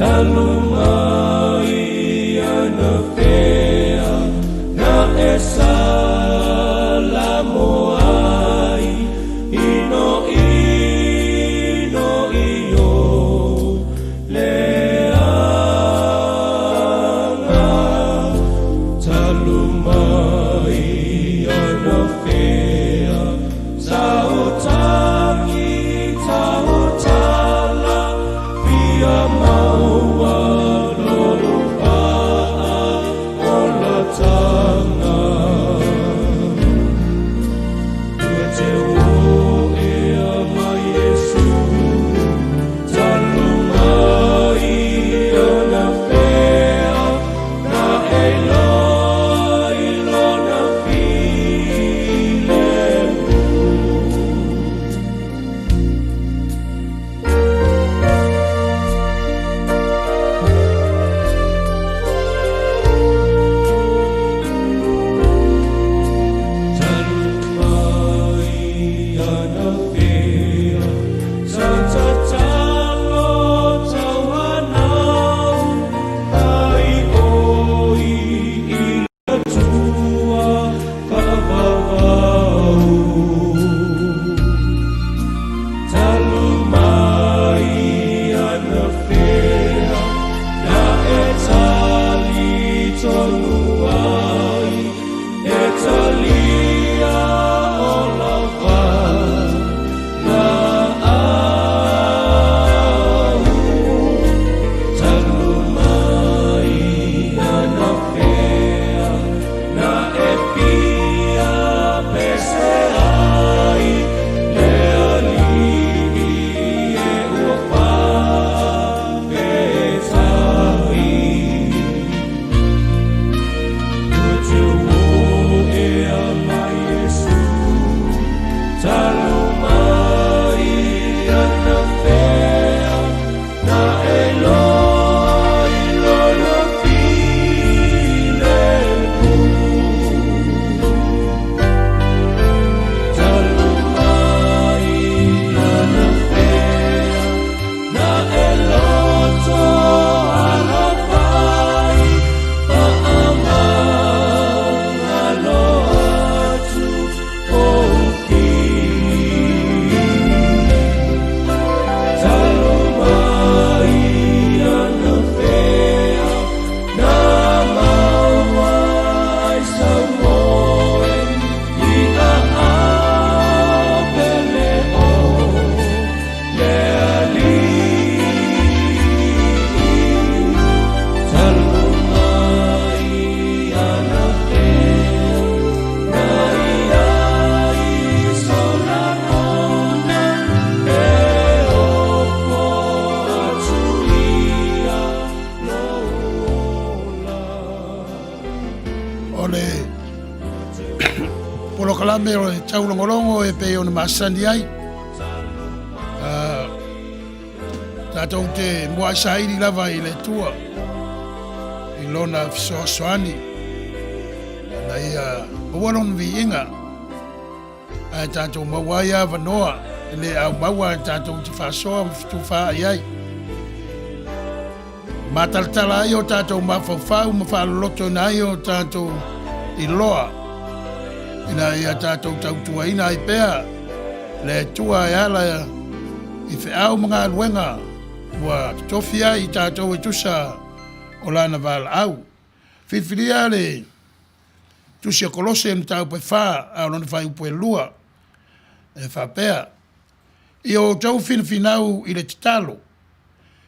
Talu mai anafea na e salamo ai ino ino i ou leaga. Talu mai anafea sa ou tagi tautala fia maua lou faaolataga. Ua te ea mai Iesu, talu mai anafea na e iloa i lona filemu. Talu mai anafea sa tatalo tauanau ai oi i le Atua faavavau. Talu mai anafea na e talitonu ai e talia o lava laau. Talu mai anafea na e fia pese ai le Alii e ua faafetai. Ua te ea mai Iesu, talu mai anafea na e iloa i lona filemu. Talu mai anafea na e loto alofa ai faamagalo atu ou fili. Talu mai anafea na maua ai sau moe i aao pele o le Alii. Talu mai anafea na i ai sou lagona e ofo atu ia lou ola. O le polokalame o le taulogologo e pei ona masani ai. Tatou te muai saili lava i le Atua i lona fesoasoani ina ia maua lona viiga ae tatou maua ai avanoa e le aumaua e tatou te faasoa ma fetufaai ai. Matalatala ai o tatou mafaufau ma faalolotoina ai o tatou iloa ina ia tatou tautuaina ai pea le Atua e ala i feau ma galuega ua totofi ai i tatou e tusa o lana valaau. Filifilia le Tusi a Kolose i le mataupu e 4 a o lona fuaiupu e 2 e faapea, I o outou finafinau i le tatalo,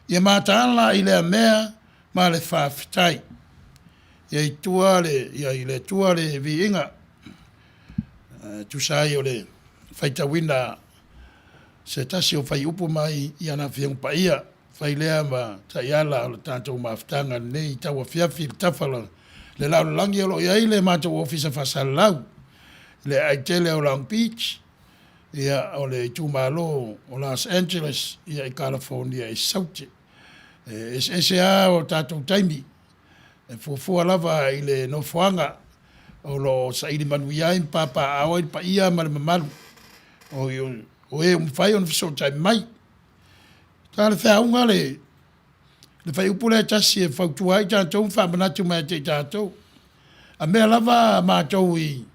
ia mataala i lea mea ma le faafetai. Ia i tua le, ia i le Atua le viiga, e tusa ai o le faitauina se tasi o fuaiupu mai i ana Afioga Paia, fai lea ma taiala o le tatou mafutaga lenei tauafiafi i le tafa o le lalolagi o lo o i ai le matou ofisa faasalalau i le aai tele o Long Beach, ia, o le itumalo o Los Angeles, ia, i Kalafonia i Saute. E eseese lava o tatou taimi, e fuafua lava i le nofoaga o lo o saili manuia ai ma papaaao ai le paia ma le mamalu o e ua mafai ona fesootai mai. Talafeauga le Le fuaiupu lea e tasi e fautua ai tatou ma faamanatu mai ia te i tatou. A mea lava matou i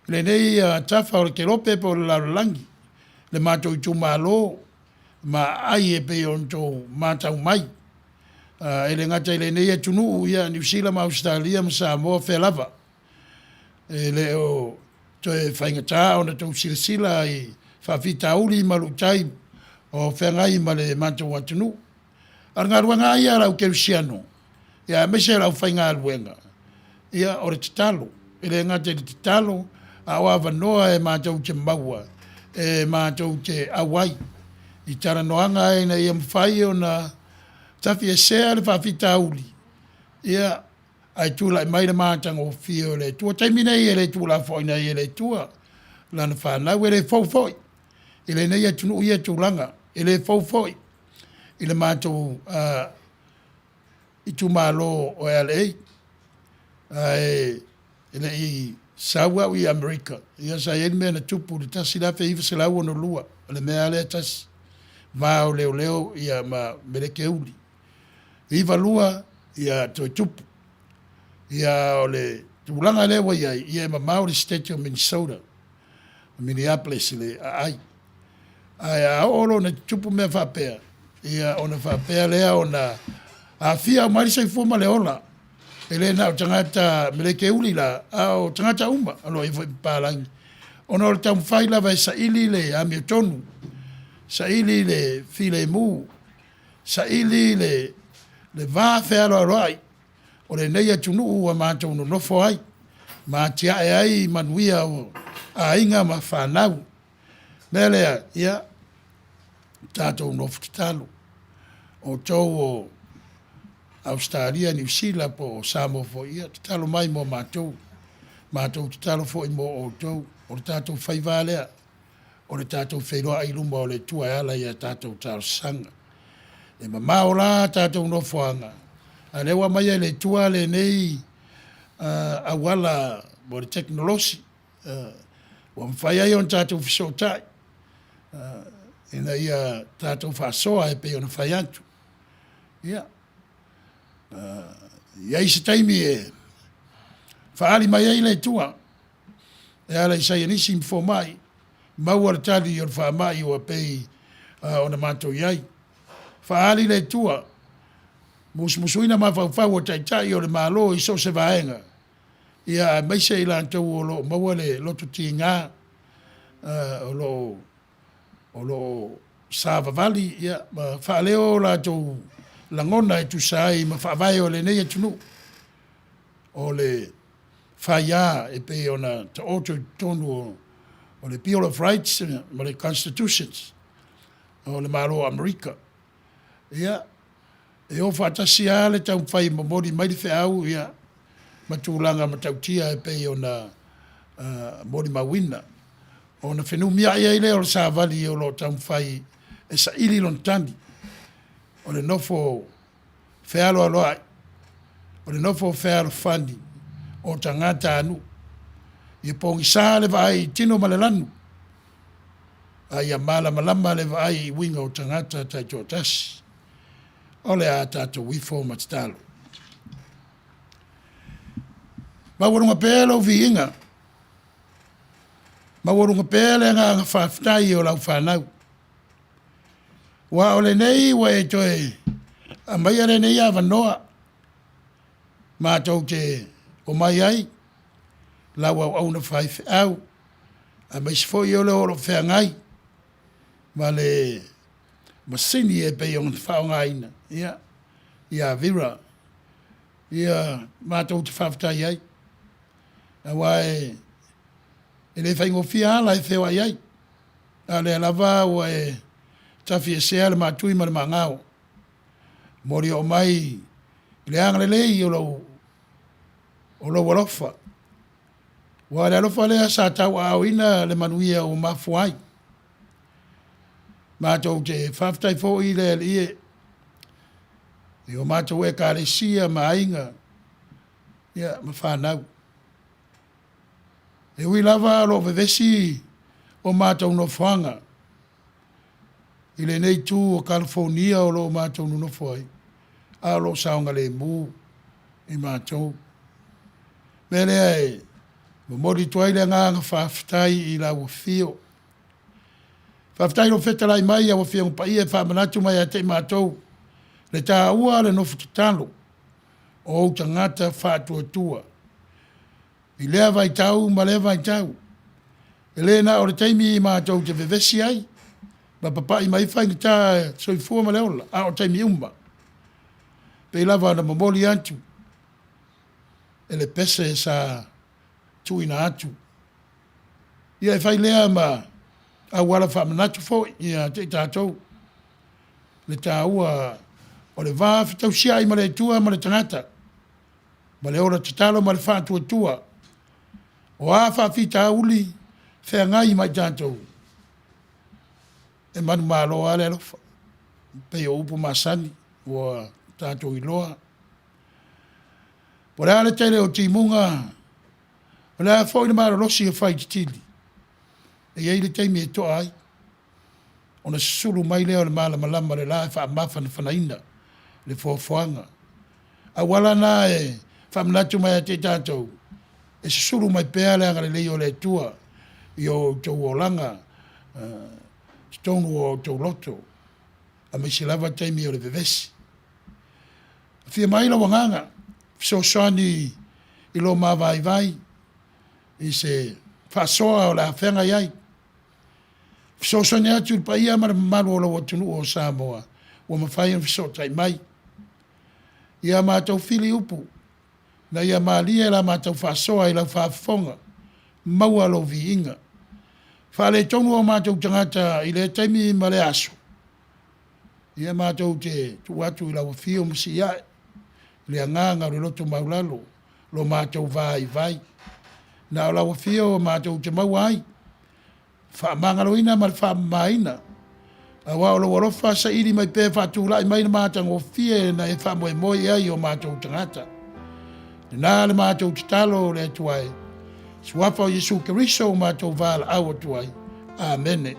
lenei tafa o le kelope po o le lalolagi, le matou itumalo ma aai e pei ona outou matau mai. E le gata i lenei atunuu, ia Niu Sila ma Ausetalia ma Samoa, o fea lava. E le o toe faigata ona outou silasila i faafitauli ma luitai o feagai ma le matou atunuu. A o le galuega lava ia a le au kerisiano, ia aemaise o le aufaigaluega, ia o le tatalo. E le gata i le tatalo, a o avanoa e matou te maua, e matou te auai i talanoaga ina ia mafai ona tafiesea le faafitauli, ia, ae tulai mai le matagofie o le Atua. O le taimi nei e le tuulafoaina ai e le Atua Lana fanau, e le fou foi i lenei atunuu ia tulaga, e le fou foi i le matou itumalo o LA. Ae le i sau au i Amerika, ia sa i ai le mea na tupu i le 1962, o le mea lava lea e tasi, va o leoleo ia ma meleke uli. 92 ia toe tupu. Ia o le tulaga lea ua i ai, ia e mamao le Setete o Minnesota, Minneapolis i le aai. Ae a oo loa ina tutupu mea faapea, ia ona faapea lea ona aafia uma ai le soifua ma le ola. E le na o tagata meleke uli la, a o tagata uma o lo o i ai foi ma papalagi, ona o le taumafai lava e saili le amiotonu, saili le filemu, saili le va fealoaloai o lenei atunuu ua matou nonofo ai ma atiae ai manuia o aiga ma fanau. O le mea lea, ia, tatou nofo tatalo, outou o Ausetalia, Niu Sila po o Samoa foi, ia tatalo mai mo matou, matou tatalo foi mo outou. O le tatou faiva lava lea, o le tatou feiloai i luma o le Atua e ala i a tatou talosaga. E mamao la a tatou nofoaga, a o lea ua aumaia e le Atua lenei auala mo le tekonolosi ua mafai ai ona tatou fesootai ina ia tatou faasoa e pei ona fai atu. Ia, i ai se taimi e faaali mai ai le Atua e ala i saienisi ma fomai, maua le tali o le faamai ua pei ona matou i ai. Faaali le Atua, musumusuina mafaufau o Taitai o le Malo i so o se vaega, ia aemaise i latou o lo o maua le loto tiga, o lo o savavali ia, ma faaleo o latou lagona e tusa ai ma faavae o lenei atunuu, o le faia e pei ona taoto i totonu o le Bill of Rights ma le Constitutions o le Malo o Amerika. Ia, e o faatasi lava le taumafai e momoli mai le feau ia, ma tulaga matautia e pei ona molimauina. Ona fenumiai ai lea o le savali o lo o taumafai e saili lona tagi, o le nofo fealoaloai, o le nofo fealofani o tagatanuu. Ia pogisa le vaai i tino ma le lanu, a ia malamalama le vaai i uiga o tagata taitoatasi. O le a tatou ifo ma tatalo. Maualuga pea lou viiga, maualuga pea le agaga faafetai o lau fanau. Aua o lenei ua e toe aumaia lenei avanoa matou te omai ai, lau auauna faifeau, aemaise foi o le o lo o feagai ma le masini e pei ona faaaogaina, ia, ia Vera, ia matou te faafetai ai, aua e le faigofie ala e feoai ai, a o lea lava ua e tafiesea le maatui ma le maagao, momoli oo mai i le agalelei o lou o lou alofa. Aua o le alofa lea sa tauaaoina le manuia ua mafua ai. Matou te faafetai foi i le Alii e, i o matou Ekalesia ma aiga, ia, ma fanau. E ui lava o lo o vevesi o matou nofoaga i lenei itu o Kalifonia o lo o matou nonofo ai, a o lo o saogalemu i matou. Mea lea e momoli atu ai le agaga faafetai i lau afio. Faafetai i lou fetalai mai au Afioga Paia e faamanatu mai ia te i matou le taua o le nofo tatalo o ou tagata faatuatua i lea vaitau ma lea vaitau. E le na o le taimi matou te vevesi ai ma papai mai ai faigata le soifua ma le ola, a o taimi uma. Pei lava ona momoli atu e le pese sa tuuina atu. Ia e fai lea ma auala faamanatu foi ia te i tatou le taua o le va fetausiai ma le Atua ma le tagata, ma le ola tatalo ma le faatuatua. O a faafitauli feagai ma i tatou, e manumalo lava le alofa, pei o upu masani ua tatou iloa. Po o le a le tele o timuga, o le a foi le malolosi o faititili, e i ai le taimi e toa ai, ona susulu mai lea o le malamalama o le la e faamafanafanaina le foafoaga. Auala na e faamanatu mai ia te i tatou, e susulu mai pea le agalelei o le Atua i o outou olaga, totonu o outou loto, aemaise lava taimi o le vevesi. Afio mai lou Agaga fesoasoani i lo ma vaivai i se faasoa o le a feagai ai. Fesoasoani atu i le paia ma le mamalu o lou atunuu o Samoa ua mafai ona fesootai mai. Ia matou fili upu, ina ia malie la matou faasoa i lau faafofoga, maua lou viiga. Faaletonu o matou tagata i lea taimi ma lea aso, ia matou te tuu atu i lau afio ma sii ae le agaga o le loto maualalo lo matou vaivai. Na o lau afio matou te maua ai faamagaloina ma le faamamaina, aua o lou alofa saili mai pea faatulai mai le matagofie na e faamoemoe i ai o matou tagata. Lena le matou tatalo le Atua e, Suafa o Iesu Keriso ua matou valaau atu ai. Amene.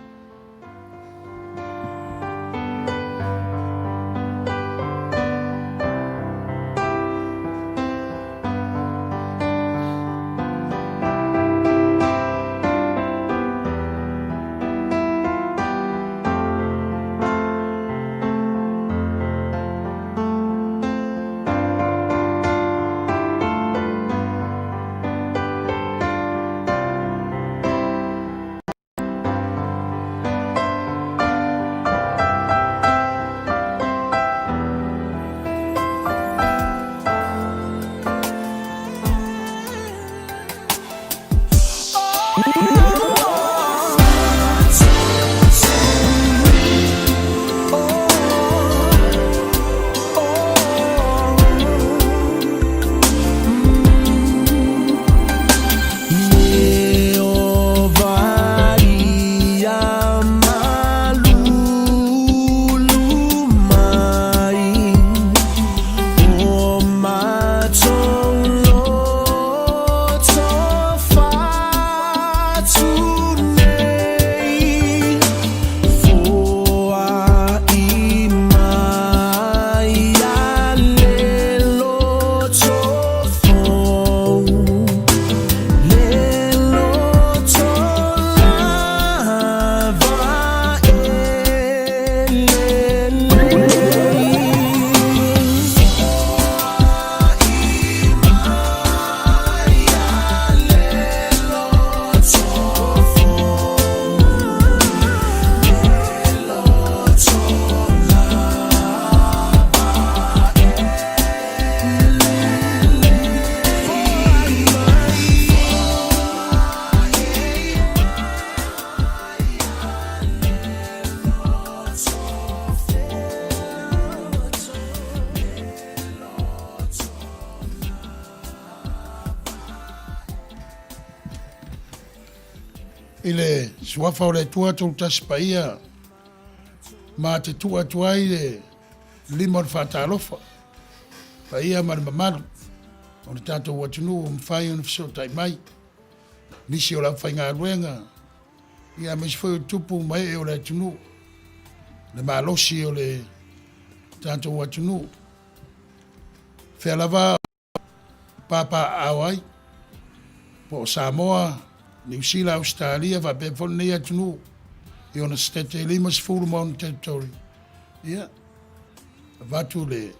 I le Suafa o le Atua Toolutasi Paia, ma te tuu atu ai le lima o le faatalofa, paia ma le mamalu o le tatou atunuu ua mafai ona fesootai mai, nisi o le aufaigaluega, ia aemaise foi o tupu ma ee o le atunuu, le malosi o le tatou atunuu. Fea lava papaaao ai, po o Samoa, Niu Sila, Ausetalia faapea foi lenei atunuu i ona setete e 50 ma ona territory, ia, avatu le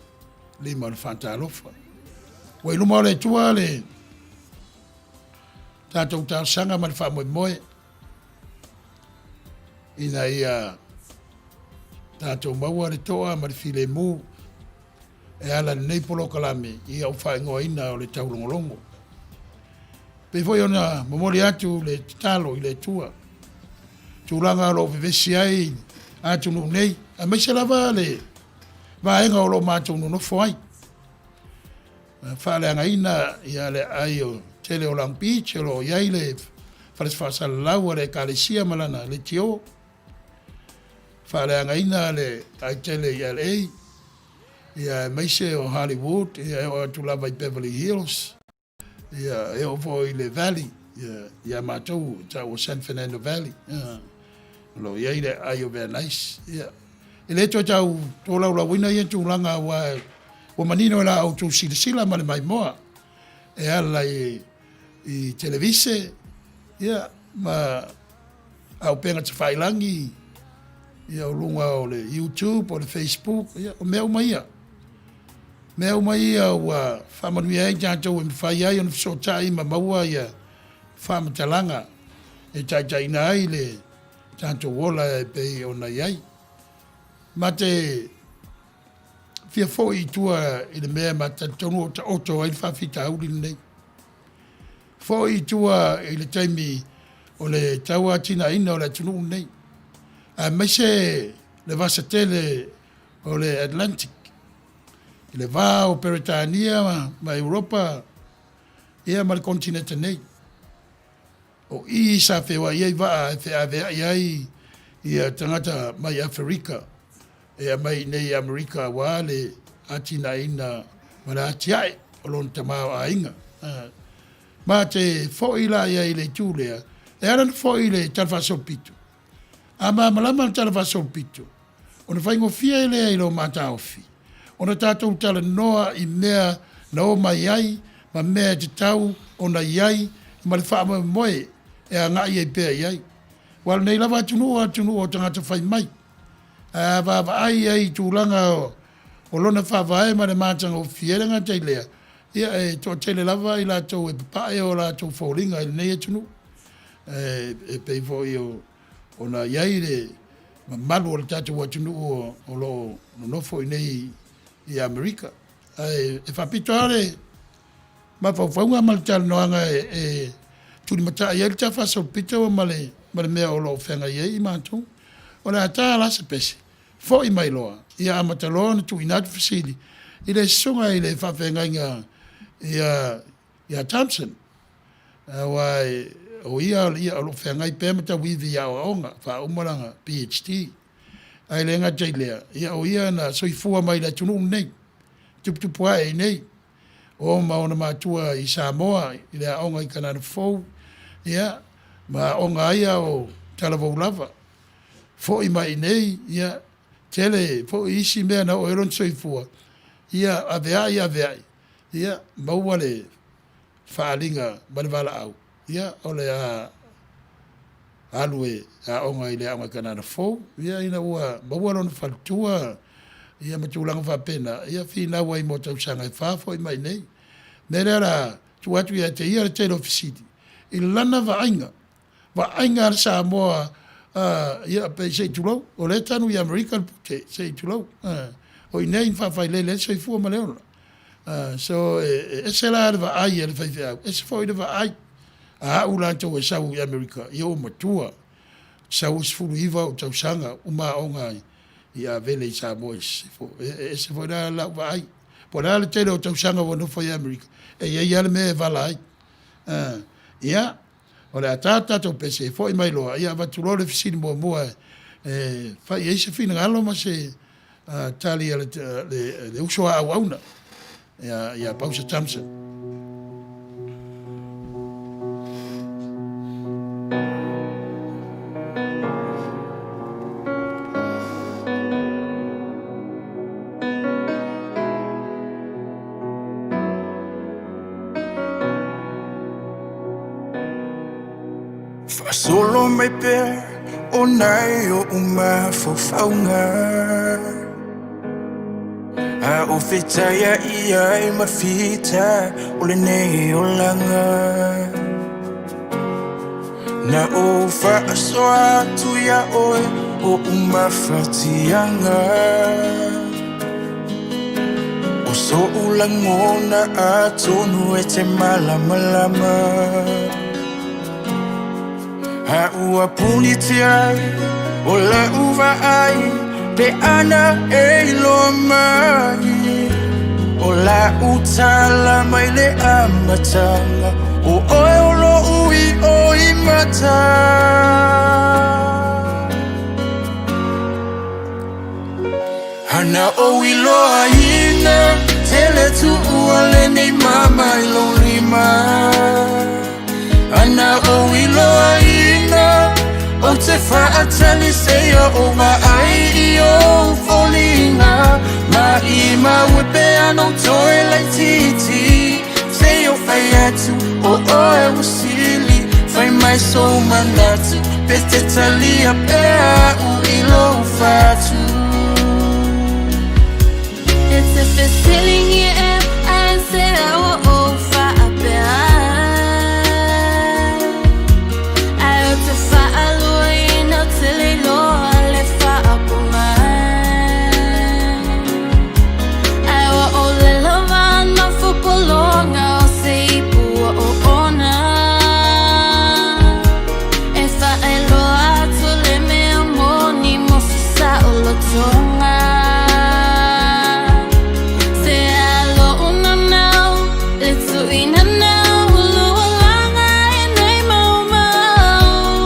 lima o le faatalofa. Ua i luma o le Atua le tatou talosaga ma le faamoemoe ina ia tatou maua le toa ma le filemu e ala i lenei polokalame ia ou faaigoaina o le taulogologo. Pei foi ona momoli atu le tatalo i le Atua, tulaga o lo o vevesi ai atunuu nei, aemaise lava le vaega o lo o matou nonofo ai. Faaleagaina ia le aai o tele o Long Beach o lo o i ai le fale faasalalau a le Ekalesia ma lana leitio. Faaleagaina le aai tele i LA, ia aemaise o Hollywood, ia e oo atu lava i Beverly Hills, ia e oo foi i le Valley, ia ia matou e tau o San Fernando Valley, ia, o lo o i ai le aai o Van Nuys. Ia, e le toe tau tolaulauina ia tulaga aua ua manino i la outou silasila ma le maimoa e ala i, i televise, ia, ma auupega tafailagi, ia o luga o le YouTube, o le Facebook, ia, o mea uma ia. Mea uma ia ua faamanuia ai tatou e mafai ai ona fesootai ma maua ia faamatalaga e taitaiina ai le tatou ola e pei ona i ai. Ma te fia foi i tua i le mea ma talitonu o taoto ai le faafitauli lenei. Foi i tua i le taimi o le tauatiaeina o le atunuu lenei, aemaise le vasa tele o le Atlantic, i le va o Peretania ma Europa ia ma le konetinete nei. O i sa feoai ai vaa e feaveai ai ia tagata mai Aferika e aumai i inei i Amerika aua le atinaeina ma le atiae o lona tamaoaiga. Ma te foi la i ai i le itu lea, e ala ona foi i le Tala Faasolopito. A malamalama le Tala Faasolopito, ona faigofie lea i lo mataofi ona tatou talanoa i mea na oo mai ai ma mea e tatau ona i ai ma le faamoemoe e agai ai pea i ai. Aua o lenei lava atunuu o atunuu o tagata fai mai. Ae a vaavaai i ai i tulaga o lona faavae ma le matagofie, e le gata i lea, ia e toatele lava i latou e papae o latou foliga i lenei atunuu. E pei foi ona i ai le mamalu o le tatou atunuu o lo o nonofo i inei i Amerika. Ae e faapito lava le mafaufauga ma le talanoaga e tulimatai ai le tafaasolopito ma le ma le mea o lo o feagai ai matou. O le a ta la se pese, foi mai loa, ia amata loa ona tuuina atu fesili i le susuga i le faafeagaiga ia ia Thompson. Aua o ia o lo o feagai pea ma tauivi i aoaoga, faauma lana PhD. Ae le gata i lea, ia o ia na soifua mai i le atunuu lenei, tuputupu ae i inei, o ma ona matua i Samoa i le aoga i Kanana Fou, ia, ma aoga ai a o talavou lava. Foi mai i inei, ia, tele foi isi mea na oo i ai lona soifua, ia aveai aveai, ia, maua le faaaliga ma le valaau, ia, o le a alu e aoga i le aoga i Kanana Fou, ia, ina ua maua lona faletua, ia ma tulaga faapena, ia finau ai mo tausaga e fa foi mai nei. Mea lea o le a tuu atu ia te ia le tele o fesili i lana vaaiga, vaaiga a le Samoa, ia, pei se i tulou, o lea e tanu i Amerika le pute, se i tulou, o i inei na faafailele ai le soifua ma le ola. So, e ese la le vaai a le faifeau, ese foi le vaai a au latou e sau i Amerika, ia ua matua, sau 19 ou tausaga, uma aoga i Avele i Samoa i Sisifo. E ese foi la lau vaai. Po o le a le tele o tausaga ua nofo i Amerika, e i ai lava le mea e vala ai. Ia, o le a ta le tatou pese e foi mai loa, ia avatu loa le fesili muamua e fai i ai se finagalo ma se tali a le uso a auauna ia Pausa Thompson. Faasolo mai pea o nai oʻu mafaufauga A o fetaiaʻi ai ma fita o lenei olaga Na ou faasoa atu iā oe oʻu mafatiaga O soʻu lagona atonu e te malamalama A ua punitia ai o laʻu vaai pe ana e iloa mai O laʻu tala mai le amataga O oe o loʻu iʻo i mata Ana ou iloaina tele tuua lenei mama i lou lima Ana ou iloaina ou te faatali seia ou vaai i ou foliga Maimau e pea ona ou toe laitiiti Seia ou fai atu o oe ua sili Fai mai sou manatu pe te talia pea a'u i lou fatu. E te fesiligia ea aisea ua ou faapea ai Ae ou te faaluaina ou te le iloa le faapoga Ae ua ʻōlelo vaanofo pologa o se ipu ua oona E faailoa atu le mea moni mo se saolotoga Se alo unanau le tuuina nau lua laga e nei maumau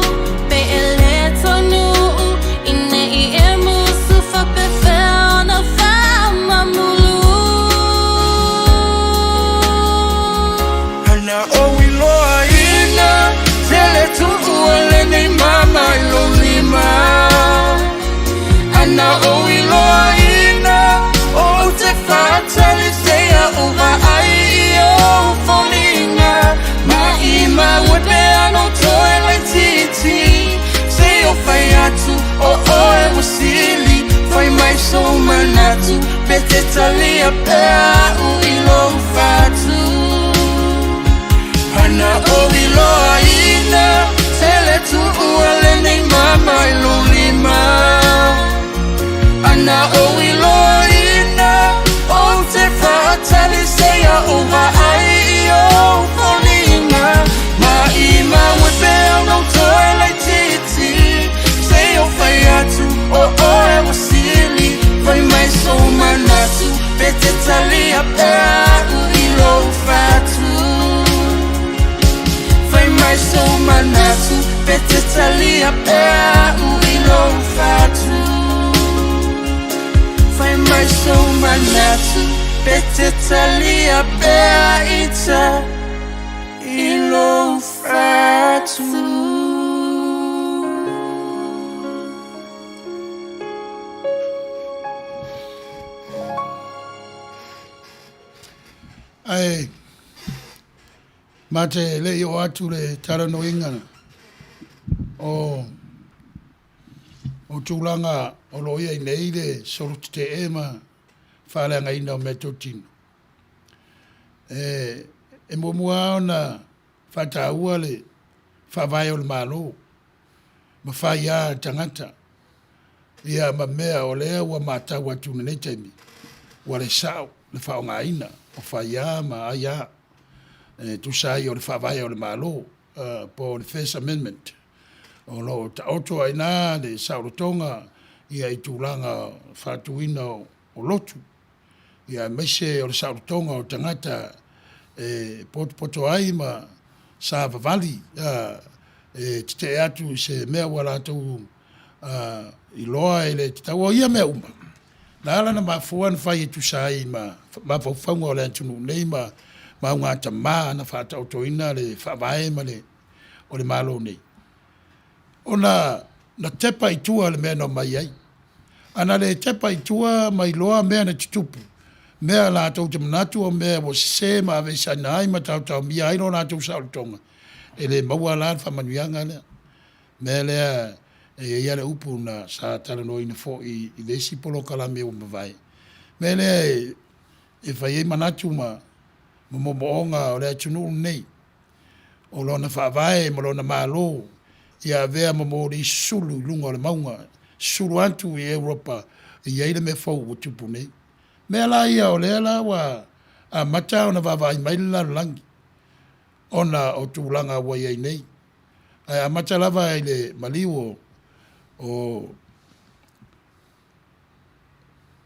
Pe e le taunuu i nei e musu faapefea ona faamamulu. Ana ou iloaina tele tuua lenei mama i lou lima Ana ou iloaina ou te faatali seia ou vaai i ou foliga Maimau e pea ona ou toe laitiiti Seia ou fai atu o oe ua sili Fai mai sou manatu pe te talia pea a'u i lou fatu Ana ou iloaina tele tuua lenei mama i lou lima Ana ou iloaina ou te faatali seia ou vaai i ou foliga Maimau e pea ona ou toe laitiiti Seia ou fai atu o oe ua sili Fai mai sou manatu pe te talia pea a'u i lou fatu Fai mai sou manatu pe te talia pea a'u i lou fatu Fai mai sou manatu pe te talia pea ita i lou fatu. Ae ma te le i oo atu le talanoaina o o tulaga o lo o i ai nei le solo tetee ma faaleagaina o meatotino. E, e muamua lava ona faataua le faavae o le Malo ma faia tagata ia ma mea o lea ua matau atu i lenei taimi ua le sao le faaaogaina o faia ma aia e tusa ai o le faavae o le Malo po o le First Amendment. O lo o taoto ai i ina le saolotoga ia i tulaga faatuina o lotu ia aemaise o le saolotoga o tagata e potopoto ai ma savavali e tetee atu i se mea ua latou iloa e le tatau. O ia mea uma, na ala ona mafua ona fai e tusa ai ma mafaufauga o le atunuu nei ma augatama na faataotoina le faavae ma le o le Malo nei. Ona na tepa i tua le mea na omai ai. A na le tepa i tua ma iloa mea na tutupu, mea latou te manatu o mea ua sese ma aveeseina ai ma taotaomia ai lo latou saolotoga, e le maua la le faamanuiaga lea. Mea lea e i ai lava le upu na sa talanoaina foi i le isi polokalame ua mavae, mea lea e fai ai manatu ma moomooga o le atunuu lenei, o lona faavae ma lona Malo ia avea ma moli sulu i luga o le mauga, sulu atu i Europa e i ai le mea fou ua tupu nei. Mea la ia o lea la ua amata ona vaavaai mai le lalolagi ona o tulaga ua i ai nei. Ae amata lava i le maliu o o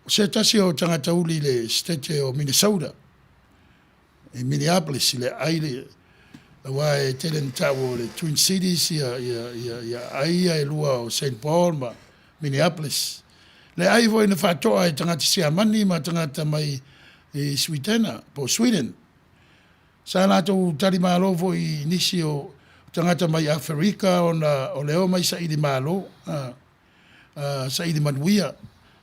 se tasi o tagata uli i le Setete o Minnesota i Minneapolis i le aai le aua e tele ina taua o le Twin Cities ia ia ia ia aai ia e lua o Saint Paul ma Minneapolis. Le aai foi na faatoa e tagata Siamani ma tagata mai i Switena po o Sweden. Sa latou tali malo foi i nisi o tagata mai Aferika ona o le omai saili malo, a, a, saili manuia,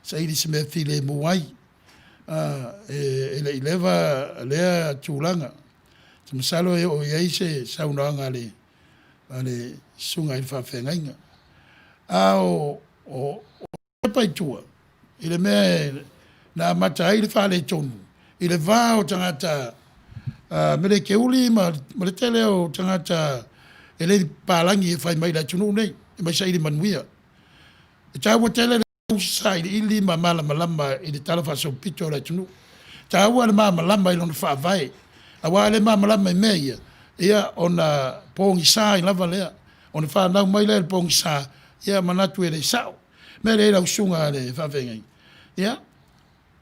saili se mea filemu ai. A, e, e le i leva lea tulaga. Ou te masalo e oo i ai se saunoaga a le, a le susuga i le faafeagaiga. A o, o, o i tua i le mea na amata ai le faaletonu i le va o tagata Melekeuli ma le tele o tagata e le ni papalagi e fai mai i le atunuu nei e mai saili manuia. E taua tele le sailiili ma malamalama i le tala faasolopito o le atunuu. E taua le malamalama i lona faavae, aua a le malamalama i mea ia, ia ona pogisa ai lava lea, ona fanau mai lea i le pogisa, ia manatu e le sao. Mea lea i lau susuga i le faafeagaiga, ia,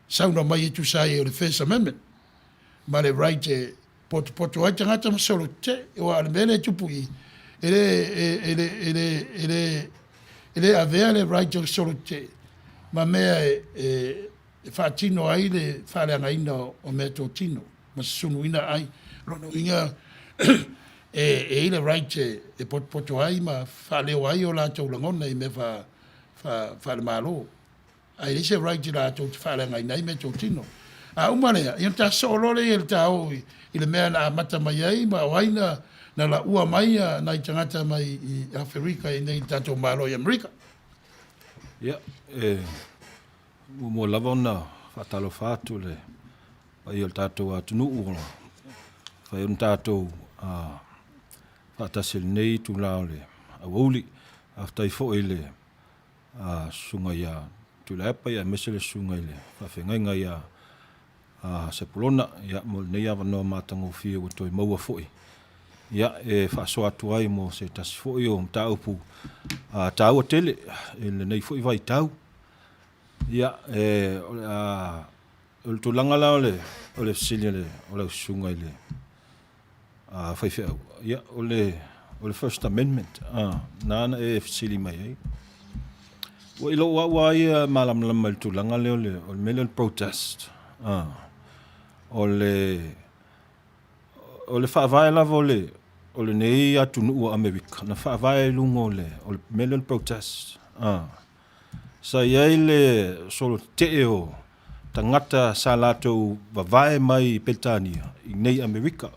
saunoa mai e tusa ai o le First Amendment ma le right e potopoto ai tagata ma solo tetee, aua o le mea lea e tupu i i, e le, e le, e le, e le, e le avea le right o le solo tetee ma mea e, e, e faatino ai le faaleagaina o meatotino ma susunuina ai. O lona uiga e i ai le right e potopoto ai ma faaleo ai o latou lagona i mea faale-Malo. Ae leai se right i latou te faaleagaina ai meatotino. A uma lea, ia ona ta sosoo loa lea i le ta oo i le mea na amata mai ai ma o ai na laua mai nai tagata mai i Aferika i inei i le tatou Malo i Amerika. Ia, e Muamua lava ona faatalofa atu i le paia o le tatou atunuu ua mafai ona tatou faatasi i lenei itula o le aoauli. Faafetai foi i le Susuga ia Tuilaepa aemaise le Susuga i le Faafeagaiga ia Sepulona mo lenei avanoa matagofie ua toe maua foi e faasoa atu ai mo se tasi foi o mataupu taua tele i lenei foi vaitau. Ia, e, o le, a, o le tulaga la o le, o le fesili a le, o lau susuga i le a, faifeau, ia, o le, o le First Amendment, a, nāna e fesili mai ai. Ua i lou au lava ia malamalama i le tulaga lea o le, o le mea lea o le protest, a, o le, o le faavae lava o le, o lenei atunuu o Amerika, na faavae i luga o le, o le mea lea o le protest, a. Sa i ai le solo tetee o tagata sa latou vavae mai i Peretania i nei Amerika.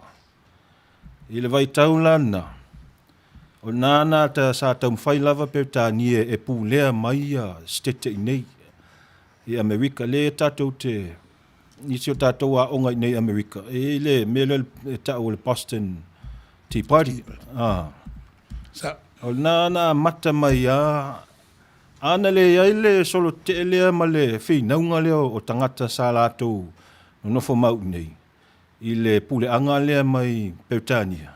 I le vaitau la lena, o lena na ta, sa taumafai lava Peretania e pulea mai ia Setete i nei i Amerika. Lea tatou te, nisi o tatou aoga i nei Amerika, e i ai le mea lea e tau o le Boston Tea Party. Ah. Sa. O lena na amata mai a, a na leai le solo tetee lea ma le finauga lea o tagata sa latou nonofo mau i nei i le puleaga lea mai Peretania.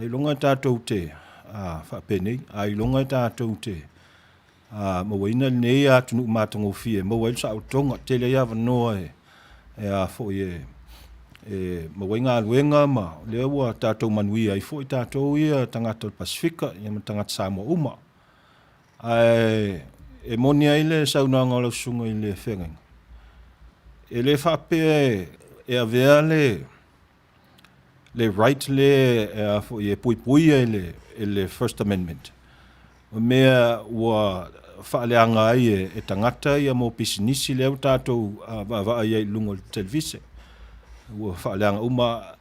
Ailoga tatou te a, faapenei, ailoga tatou te a, mauaina lenei atunuu matagofie e maua ai le saolotoga, tele ai avanoa e, e a foi e, e maua ai galuega ma lea ua tatou manuia ai foi tatou ia tagata o le Pasefika ia ma tagata Samoa uma. Ae e moni ai le saunoaga o lau susuga i le feagaiga, e le faapea e avea le le right lea e a foi e puipuia e le, e le First Amendment. O mea ua faaleaga ai e, e tagata ia mo pisinisi lea ua tatou vaavaai ai i luga o le televise. Ua faaleaga uma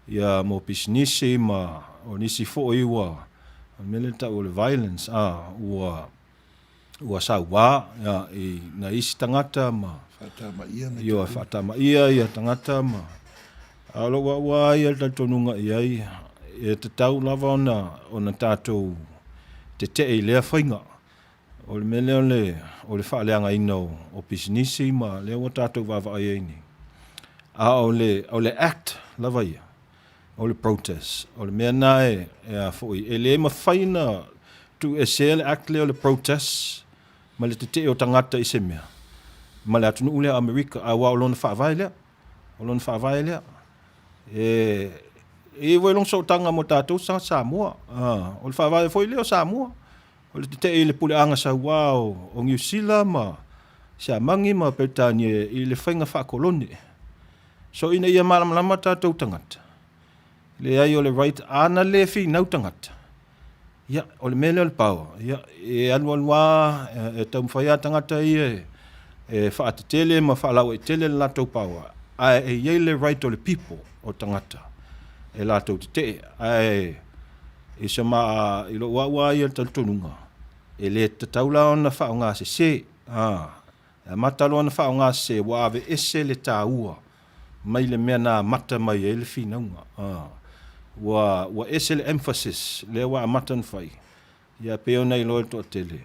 ia mo pisinisi ma o nisi foi ua O le mea lea e tau o le violence, a, ua, ua sauā ia, i nai isi tagata ma Faatamaia me Ioe, faatamaia ia tagata ma a o lou au lava ia le talitonuga i ai, e tatau lava ona, ona tatou tetee i lea faiga. O le mea lea o le, o le faaleagaina o, o pisinisi ma lea ua tatou vaavaai ai nei. A o le, o le act lava ia, o le protest, o le mea lena e, e a foi, e le mafai ona tuuesea le act lea o le protest ma le tetee o tagata i se mea ma le atunuu lea o Amerika, aua o lona faavae lea, o lona faavae lea. E, e i ai foi lona sootaga mo tatou tagata Samoa. O le faavae foi lea o Samoa. O le tetee i le puleaga sauā o Niu Sila ma Siamani ma Peretania i le faiga faakolone. So ina ia malamalama tatou tagata, leai o le right a na le finau tagata, ia o le mea lea o le power, ia e alualu lava e taumafai lava tagata ia e faatetele ma faalauaitele le latou power, ae e i ai le right o le people, o tagata e latou tetee. Ae I se ma, i lou au lava ia le talitonuga, e le tatau la ona faaaoga sese. A, e amata loa ona faaaoga sese, ua aveese le taua mai le mea na amata mai ai le finauga. A, ua, ua ese le emphasis lea ua amata ona fai, ia pei ona iloa e le toatele.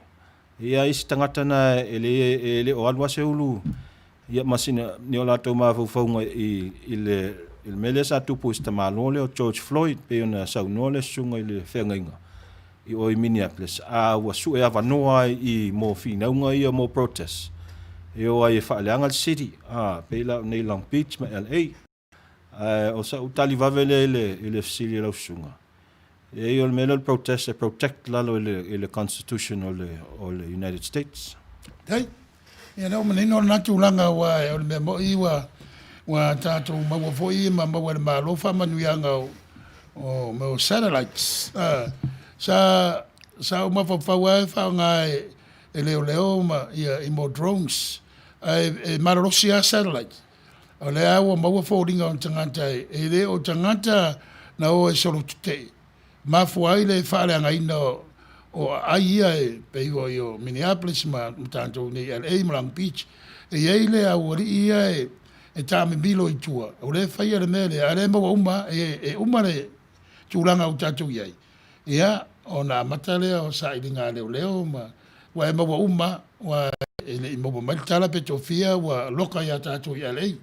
Ia isi tagata na e le, e le o alu lava se ulu ia ma sina, ni o latou mafaufauga i, i le, i le mea lea sa tupu i si tamaloa lea o George Floyd, pei ona saunoa le susuga i le feagaiga i o i Minneapolis, a ua sue avanoa ai i mo finauga ia mo protests e o ai e faaleaga le city, a, pei la o nei Long Beach ma LA. Ae o sa'u tali vave lea i le, i le fesili a lau susuga, e o le mea lea o le protest e protect lalo i le, i le constitution o le, o le United States. Hei, ia lea ua manino lena tulaga aua o le mea moni ua, ua tatou maua foi ma maua e le Malo faamanuiaga o, o mea o satellites. Sa, sa ou mafaufau lava e faaaoga e, e leoleo ma ia i mea o drones, ae e malolosi lava satellites. O lea ua maua foliga o ni tagata e le o tagata na o e solotetee, mafua ai le faaleagaina o aai ia e pei foi o Minneapolis ma tatou i nei LA ma Long Beach. E i ai le aualii ia e taamimilo i tua, o lea e faia le mea lea, a o lea e maua uma, e uma le tulaga ua tatou i ai. Ia, ona amata lea o sailiga a leoleo ma ua e maua uma, aua e le i maua mai le tala pe toafia ua loka ia tatou i LA.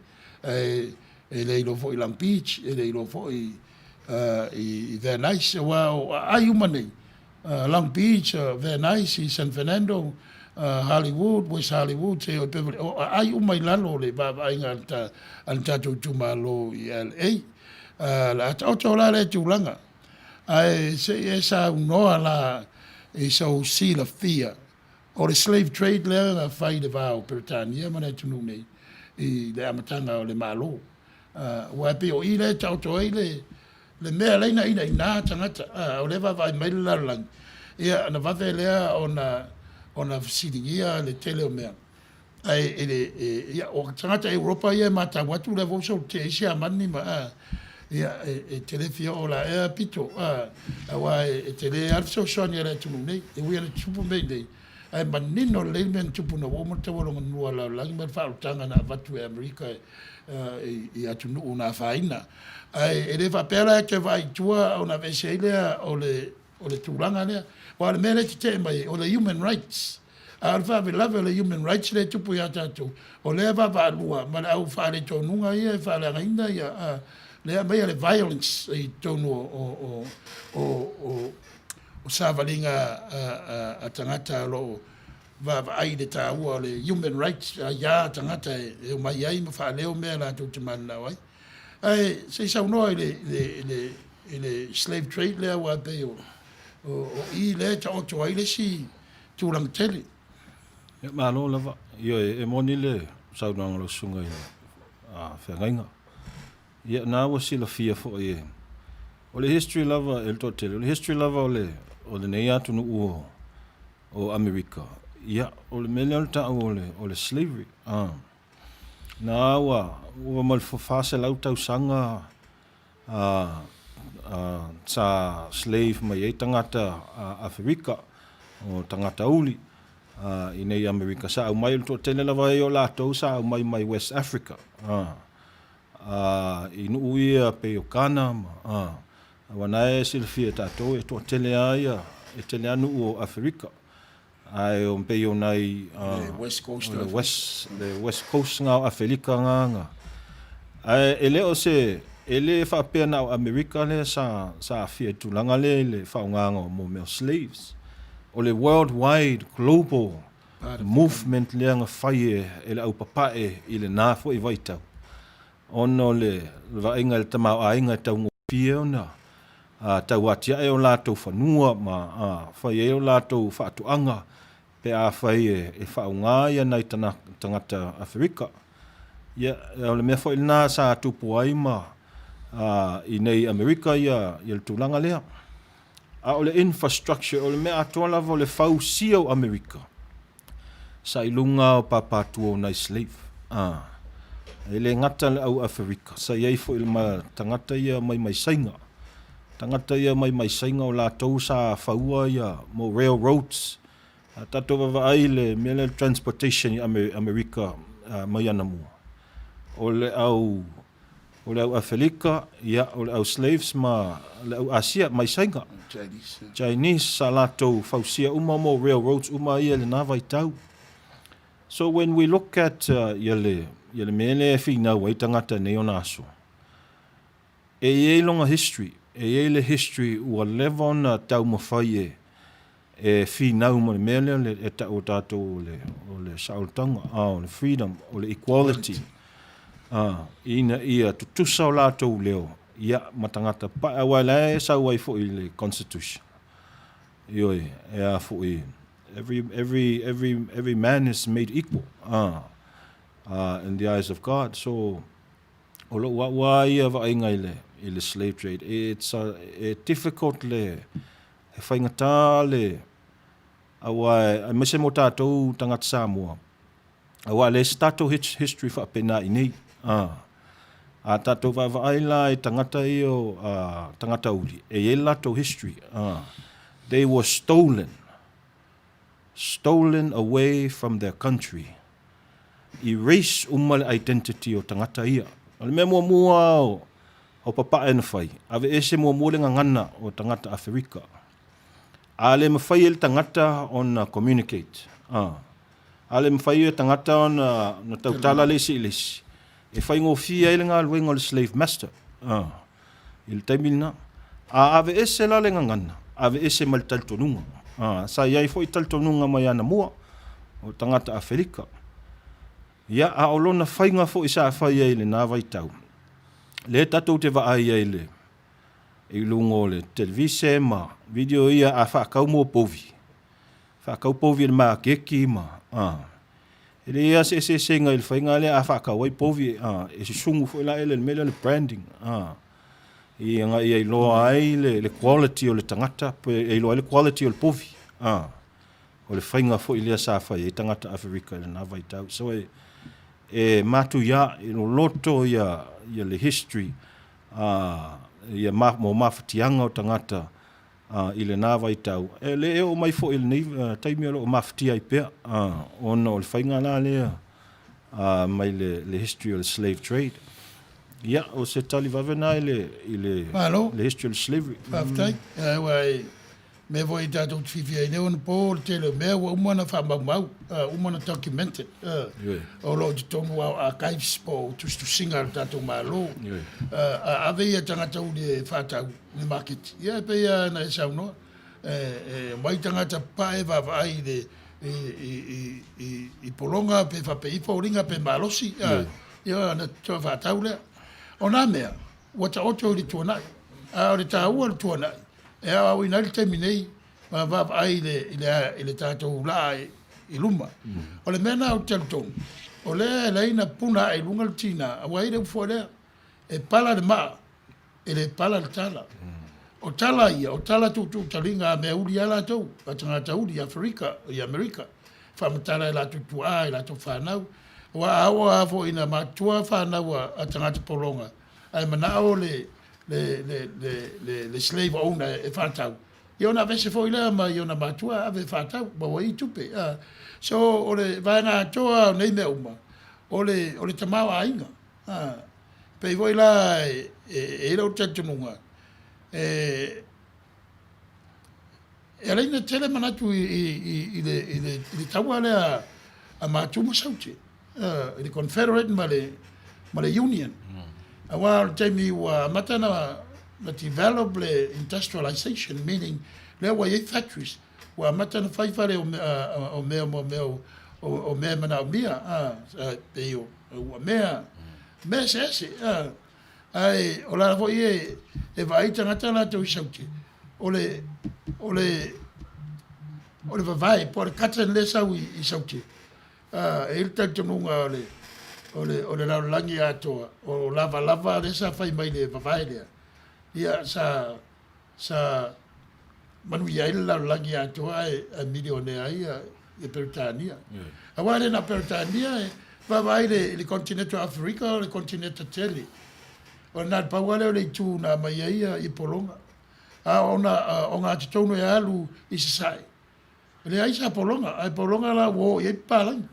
Ae e le iloa foi i Long Beach, e le iloa foi i Van Nuys, aua o aai uma nei, Long Beach, Van Nuys, i San Fernando, Hollywood, West Hollywood, seia oo i Beverly, o aai uma i lalo o le vaavaaiga a le tatou itumalo i LA. O le a taoto la lea tulaga. Ae se i e saunoa la i sou silafia, o le slave trade lea na fai i le va o Peretania ma le atunuu nei i le amataga o le Malo. Aua e pei o i lea e taoto ai le le mea lea ina inaina tagata, o lea e vaavaai mai le lalolagi, ia ona vave lea ona ona fesiligia le tele o mea. Ae e le, e, ia, o tagata Europa ia e matau atu lea foi ua solotea ai Siamani ma, a, ia, e, e te le fia oo la ea pito, a, aua e, e tele lava le fesoasoani a le atunuu nei. E ui lava ina tupu mea i nei, ae manino lelei le mea na tupu ina ua uma le taua lona lua a le lalolagi ma le faaolataga na avatu e Amerika e, i, i atunuu na afaina. Ae e le faapea la e toe vaai i tua ona aveese ai lea o le, O le tulaga lea. Aua o le mea lea e tetee mai ai, o le human rights. A o le faalavelave o le human rights lea e tupu ia tatou, o lea e vaavaalua ma le au faaletonuga ia e faaleagaina ia, lea e aumaia le violence i totonu o, o, o, o savaliga a tagata o lo o vaavaai i le taua o le human rights, aia a tagata e omai ai ma faaleo mea latou te mananao ai. Ae se i saunoa i le, i le, i le, i le slave trade lea aua e pei o, o, o i lea e taoto ai le isi tulaga tele. Ia, malo lava. Ioe, e moni le saunoaga a lau susuga i le feagaiga. Ia, na ua silafia foi e, o le history lava e le toatele, o le history lava o le, o lenei atunuu o, o Amerika, ia, o le mea lea o le ta'u o le, o le slavery. Na ua ova ma le 400 tausaga sa slave mai ai tagata Aferika, o tagata uli i nei Amerika. Sa aumai, o le toatele lava ia o latou sa aumai mai West Africa, i nuu ia pei o Ghana ma, aua na e silafia e tatou e toatele lava ia, e tele lava nuu o Aferika. Ae o pei o nai le West Coast le West le West Coast nga o Afelika nga nga. Ae e le o se e le faapea na o Amerika lea sa sa aafia i tulaga lea i le faaaogaina o mo mea o slaves. O le world wide global movement lea na fai e le aupapae i lena foi vaitau ona o le vaaiga i le tamaoaiga e taugofie ona tau atiae o latou fanua ma fai ai o latou faatoaga pe afai e faaaoga ia nai tagata Aferika. Ia, o le mea foi lena sa tupu ai ma i nei Amerika ia le tulaga lea. A o le infrastructure, o le mea atoa lava o le fausia o Amerika, sa i luga o pāpātua o nai slave. A, e le gata le au Aferika, sa i ai foi ma tagata ia mai mai Saina. Tagata ia mai mai Saina o latou sa faua ia mo railroads. A tatou vaavaai i le mea lea le transportation i Amerika mai anamua, o le au O le au Afelika, ia, o le au slaves ma le au Asia mai Saina. Chinese. Chinese sa latou fausia uma mo railroads uma ia i lena vaitau. So when we look at uh, ia le ia le mea lea e finau ai tagata nei ona aso, e i ai lona history, e i ai le history ua leva ona taumafai e e finau ma le mea lea le, e tau o tatou o le, o le saoltaga, a, o le freedom, o le equality, a, ina ia tutusa o latou leo, ia, ma tagata pae, aua la e sau ai foi i le constitution. Ioe, e a foi, every, every, every, every man is made equal, a, a, in the eyes of God. So, o lou au a ia vaaiga i le, i le slave trade, it's a, e difficult le, He faigata le, aua aemaise mo tatou tagata Samoa, aua e leai se tatou history faapena i nei. A, a tatou vaavaai la i tagata ia o tagata uli, e i ai le latou history. A, they were stolen, stolen away from their country. Erase uma le identity o tagata ia. O le mea muamua o, O papae na fai, aveese muamua le gagana o tagata Aferika. A le mafai e le tagata ona communicate, a. A le mafai e tagata ona, ona tautala le isi i le isi, e faigofie ai le galuega o le slave master, a, i le taimi lena. A aveese la le gagana, aveese ma le talitonuga. A, sa i ai foi talitonuga mai anamua o tagata Aferika. Ia, a o lona faiga foi sa fai ai i lena vaitau, lea tatou te vaai ai i le, i luga o le televise ma video ia a faatau mo povi, faatau povi e le maketi ma, a, e leai lava se eseesega i le faiga lea a faatau ai povi, a, e susugu foi la ele i le mea lea o le branding, a, ina ia iloa ai le, le quality o le tagata, pe e iloa ai le quality o le povi, a. O le faiga foi lea sa fai ai tagata Aferika i lena vaitau. So e, e matuia, e loloto ia, ia le history, uh, ia ma, mo mafatiaga o tagata uh, i lena vaitau. E le e oo mai foi i lenei uh, taimi o lo o mafatia ai pea, uh, ona o le faiga la lea uh, mai le, le history o le slave trade. Ia, o se tali vave na i le, i le, Malo. le history o le slavery. Faafetai. Mm. Aua e mea foi tatou te fiafia ai nei ona po le tele o mea ua uma ona faamaumau, uma ona documented, o lo o i totonu lava o archives po o tusitusiga a le tatou Malo. A ave ia tagata uli e faatau i le maketi, ia e pei lava ona e saunoa, e omai tagata papae vaavaai i le i pologa pe faapei foliga pe malosi, ia ona toe faatau lea. O na mea, ua taoto i le tuanai, a o le taua o le tuanai, E aoaoina ai le taimi nei ma vaavaai i le, i le, i le tatou laa i, i luma. O le mea lena ou te talitonu, o lea e leai na puna ae i luga le tina, aua e i ai le upu foi lea, e pala le maa, e le pala le tala. O tala ia, o tala tuutuutaliga a mea uli lava latou, a tagata uli i Aferika, i Amerika, faamatala e latou tuaa, i latou fanau. Aua a oo lava foi ina matutua fanau a tagata pologa, ae manao le le, le, le, le, le slave owner e faatau, ia ona aveese foi lea mai ona matua ave e faatau, maua ai tupe. So, o le vaega atoa o nei mea uma, o le, o le tamaoaiga. Pei foi la e, e, e i ai lou talitonuga, e, e ala ai ona tele manatu i, i, i, i, le, i, le, i le taua lea a Matu ma Saute, i le Confederate ma le, ma le Union. Aua o le taimi ua amata na, na develop le industrialization, meaning lea ua i ai factories, ua amata na fai fale o, o mea mo mea o, o, o mea e manaomia, pei o uamea, mea eseese. Ae o la foi e, e vaai tagata latou i Saute, o le, o le, o le vavae, po o le cotton lea e sau i, i Saute, e i ai le talitonuga o le, o le, o le lalolagi atoa, o lavalava lea sa fai mai le vavae lea, ia sa, sa manuia ai le lalolagi atoa ae, ae milionea ai ia, ia Peretania. Aua e le na o Peretania e vaavaai i le, i le kontineta o Aferika o le kontineta tele. O na le pau lava lea o le itu na aumai ai ia, ia pologa. A o ona ogatotonu e alu i Sasae, E leai sa pologa, ae pologa la ua oo i ai papalagi.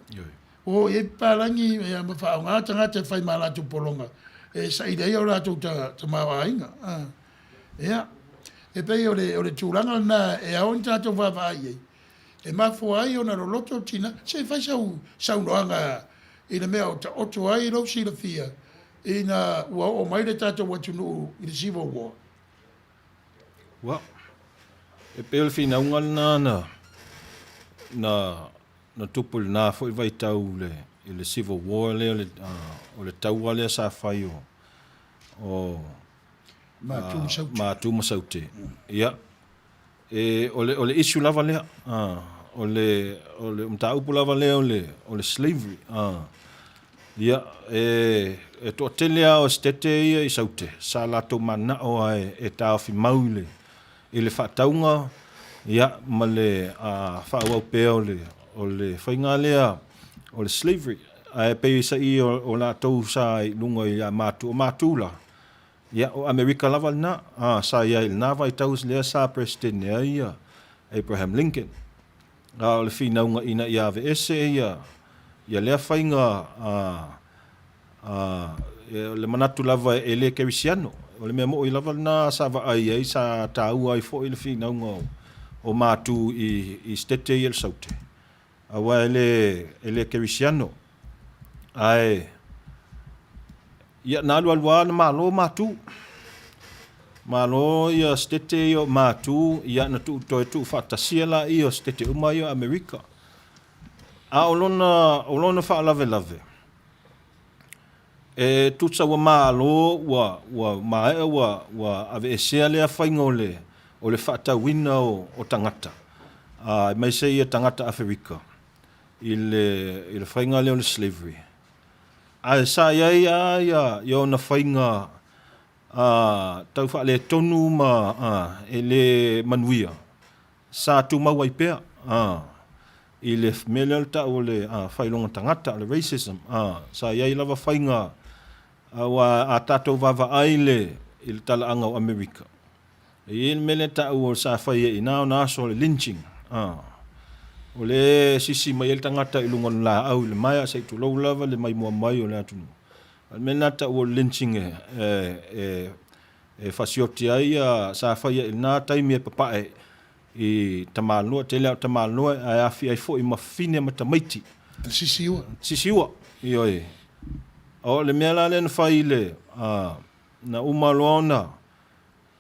Ua oo i ai papalagi ia ma faaaoga tagata e fai ma latou pologa e saili ai o latou tamaoaiga. Ia, e pei o le, o le tulaga lena e ao ona tatou vaavaai i ai. E mafua ai ona loloto tina, se i fai sau saunoaga i le mea o taoto ai lou silafia ina ua oo mai le tatou atunuu i le Civil War. Ua, e pei o le finauga lena na, na, na tupu i lena foi vaitau i le, i le Civil War lea, le, o le taua lea sa fai o, o Matu ma Saute. Matu ma Saute. Ia, e, o le, o le issue lava lea, o le, o le mataupu lava lea o le, o le slavery. Ia, e, e toatele lava o Esetete ia i Saute, sa latou mananao lava e, e taofi mau i le, i le faatauga, ia, ma le faaauau pea o le, o le faiga lea o le slavery. Ae pei se i o, o latou sa i luga ia Matu, o Matu la, ia, o Amerika lava lena, a, sa i ai i lena vaitau lea sa Peresetene ai ia Abraham Lincoln. A o le finauga ina ia aveese ia, ia lea faiga, a, a, o le manatu lava e le kerisiano. O le mea moi lava lena sa vaai ai, sa taua ai foi le finauga o, o Matu i, i Setete ia le Saute. Aua e le, e le kerisiano. Ae, ia, na alualu lava na malo Matu. Malo ia Setete ia o Matu, ia na tuu toe tuufaatasia laia o Setete uma ia o Amerika. A o lona, o lona faalavelave, e tusa ua malo, ua, ua maea ua, ua aveesea lea faiga o le, o le faatauina o, o tagata, aemaise ia tagata Aferika i le, i le faiga lea o le slavery. Ae sa i ai lava ia, ia ona faiga a, tau faaletonu ma a, e le manuia, sa tumau ai pea a, i le mea lea o le tau o le a, faailoga tagata, o le racism, a, sa i ai lava faiga aua a tatou vaavaai le, i le talaaga o Amerika, E i ai le mea lea e tau o sa fai ai i ina ona aso o le lynching. O lea e sisi mai ai le tagata i luga o le laau i le maea se i tulou lava le maimoa mai o le atunuu. O le mea lena e tau o le lynching e, e, e, e fasioti ai ia, sa fai ai i lena taimi e papae i tamaloa, tele lava o tamaloa ae aafia ai foi ma fafine ma tamaiti. Sisiua. Sisiua, ioe. O le mea la lea na fai i le, na uma loa ona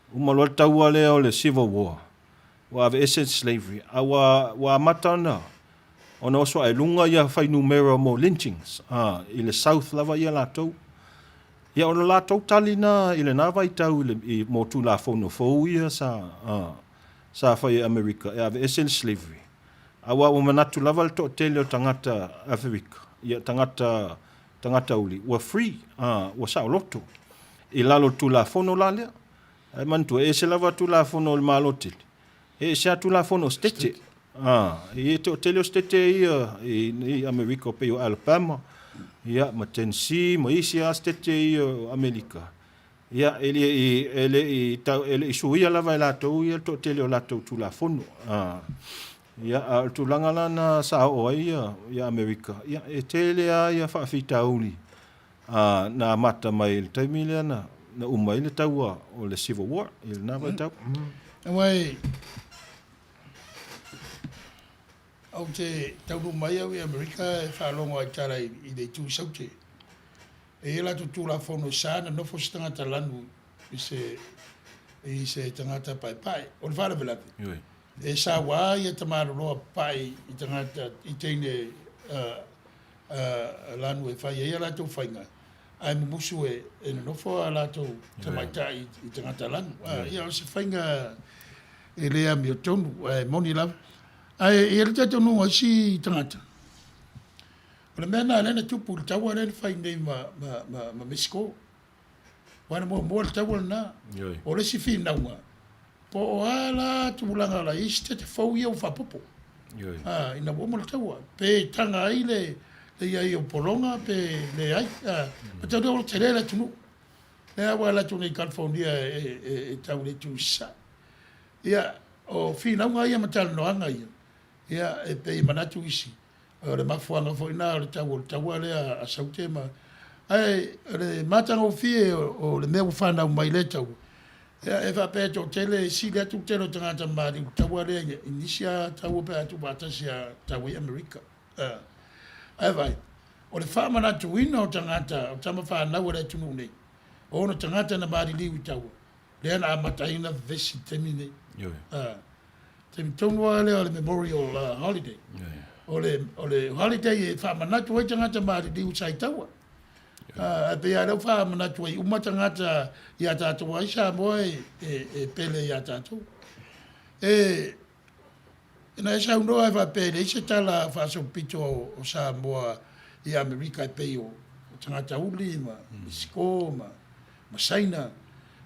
Uma loa le taua lea o le Civil War, ua aveese le slavery, a ua, ua amata ona, ona oso ae luga ia fuainumera mo lynchings, a, i le South lava ia latou. Ia o le latou tali na i lena vaitau i le, i, mo Tulafono fou ia sa, a, sa fai e Amerika e aveese le slavery. Aua ua manatu lava le toatele o tagata Aferika, ia tagata, tagata uli, ua free, a, ua saoloto i lalo o le Tulafono la lea. Ae manatua, e ese lava Tulafono o le Malo tele, e ese lava Tulafono o Setete. A, e i ai toatele o Setete ia i, i Amerika pei o Alabama, ia, ma Tennessee, ma isi lava Setete ia o Amerika. Ia, e le i, e le i tau, e le i suia lava e latou ia le toatele o latou Tulafono. A, ia, a o le tulaga la na sa oo ai ia, ia Amerika, ia, e tele lava ia faafitauli a, na amata mai i le taimi lea na, na uma ai le taua o le Civil War i lena vaitau. Aua e, ou te taunuu mai au i Amerika e faalogo ai tala i, i le itu i Saute. E i ai latou Tulafono e sa ona nofo se tagata lanu i se, i se tagata paepae. O le faalavelave, e saua ia tamaloloa papae i tagata, i teine uh, uh, lanu e fai ai a latou faiga, ae mumusu e, e nonofo a latou tamaitai i tagata lanu. Uh, ia, o se faiga e le amiotonu, ae moni lava. Ae e i ai le talitonuga o isi tagata, O le mea lena lea na tupu i le taua lea na fai nei ma, ma, ma, ma Mexico. Aua na muamua le taua lena. O le isi finauga, po o a la tulaga la i ai sitete fou ia ua faaopoopo. A, ina ua uma le taua. Pe taga ai le, le i ai o pologa pe leai. A, mataulia ua tele le atunuu. Lea ua alu atu nei i California e, e, e tau i le itu i sasae. Ia, o finauga ia ma talanoaga ia, ia, e pei e manatu isi, O le mafuaaga foi lena o le tau o le taua lea a Saute ma ae o le matagofie o le mea ua fanau mai lea taua, ia e faapea e toatele e sili atu le tele o tagata maliu i le taua lea i nisi lava taua pe a tuufaatasi ia tau ai Amerika. Ae vaai, o le faamanatuina o tagata, o tama fanau a le atunuu nei, o ona tagata na maliliu i taua, lea na amata ai ona vevesi i le taimi lenei. Taimi tonu lava lea o le Memorial Holiday. O le, o le holiday e faamanatu ai tagata maliliu sa i taua. Ae pei lava o lea ua faamanatu ai uma tagata ia tatou ai Samoa e, e, e pele ia tatou. E, na e saunoa e faapea e leai se tala faasolopito o Samoa i Amerika e pei o tagata uli ma Mexico ma ma Saina,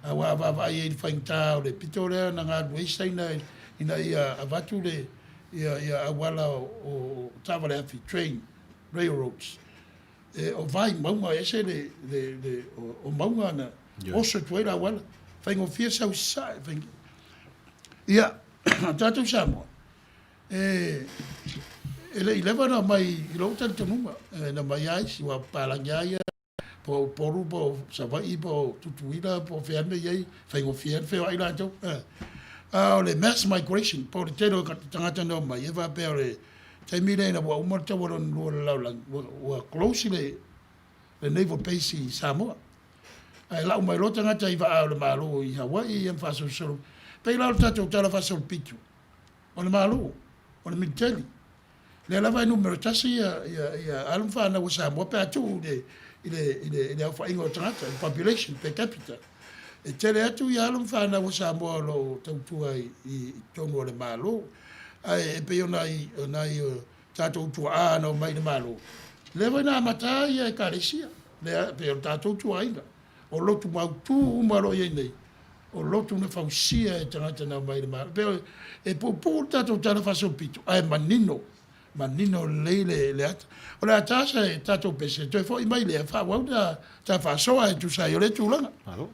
aua a vaavaai ai i le faigata o le pito lea na galulue ai Saina ina ia avatu le ia ia auala o, o taavale afi, train, railroads. E, o vai mauga e ese le, le, le o, o mauga na oso atu ai le auala. Faigofie sau i sasae. Faig... Ia, tatou Samoa, e, e le i leva na mai i lou talitonuga, e, na mai ai isi, ua papalagi lava ia po o Upolu po o Savaii po o Tutuila po o fea mea i ai, faigofie lava ona feoai latou. A o le mass migration, po o le tele o tagata na omai, e faapea o le taimi lea ina ua uma le taua lona lua o le lalolagi, ua close le naval base i Samoa. Ae lau mai loa tagata i vaa o le Malo i Hawaii ia ma faasolosolo. Pei la o le tatou tala faasolopito, o le Malo, o le militeli. Lea lava e numera tasi ia, ia, ia alo ma fanau a Samoa pe a tuu i le, i le, i le, i le aofaiga o tagata, le population per capita. E tele atu ia alo ma fanau a Samoa o lo o tautua i, i totonu o le Malo. Ae e pei o nai, o nai o tatou tuaa na omai i le Malo, lea foi na amata ai ia Ekalesia, lea e pei o le tatou tuaaiga. O lotu mautu uma o lo o i ai nei, o lotu na fausia e tagata na omai i le Malo. E pei e puupuu le tatou tala faasolopito, ae manino, manino lelei le, le ata. O le a ta se tatou pese, toe foi mai lea, faaauau ta, ta faasoa e tusa ai o lea tulaga. Malo.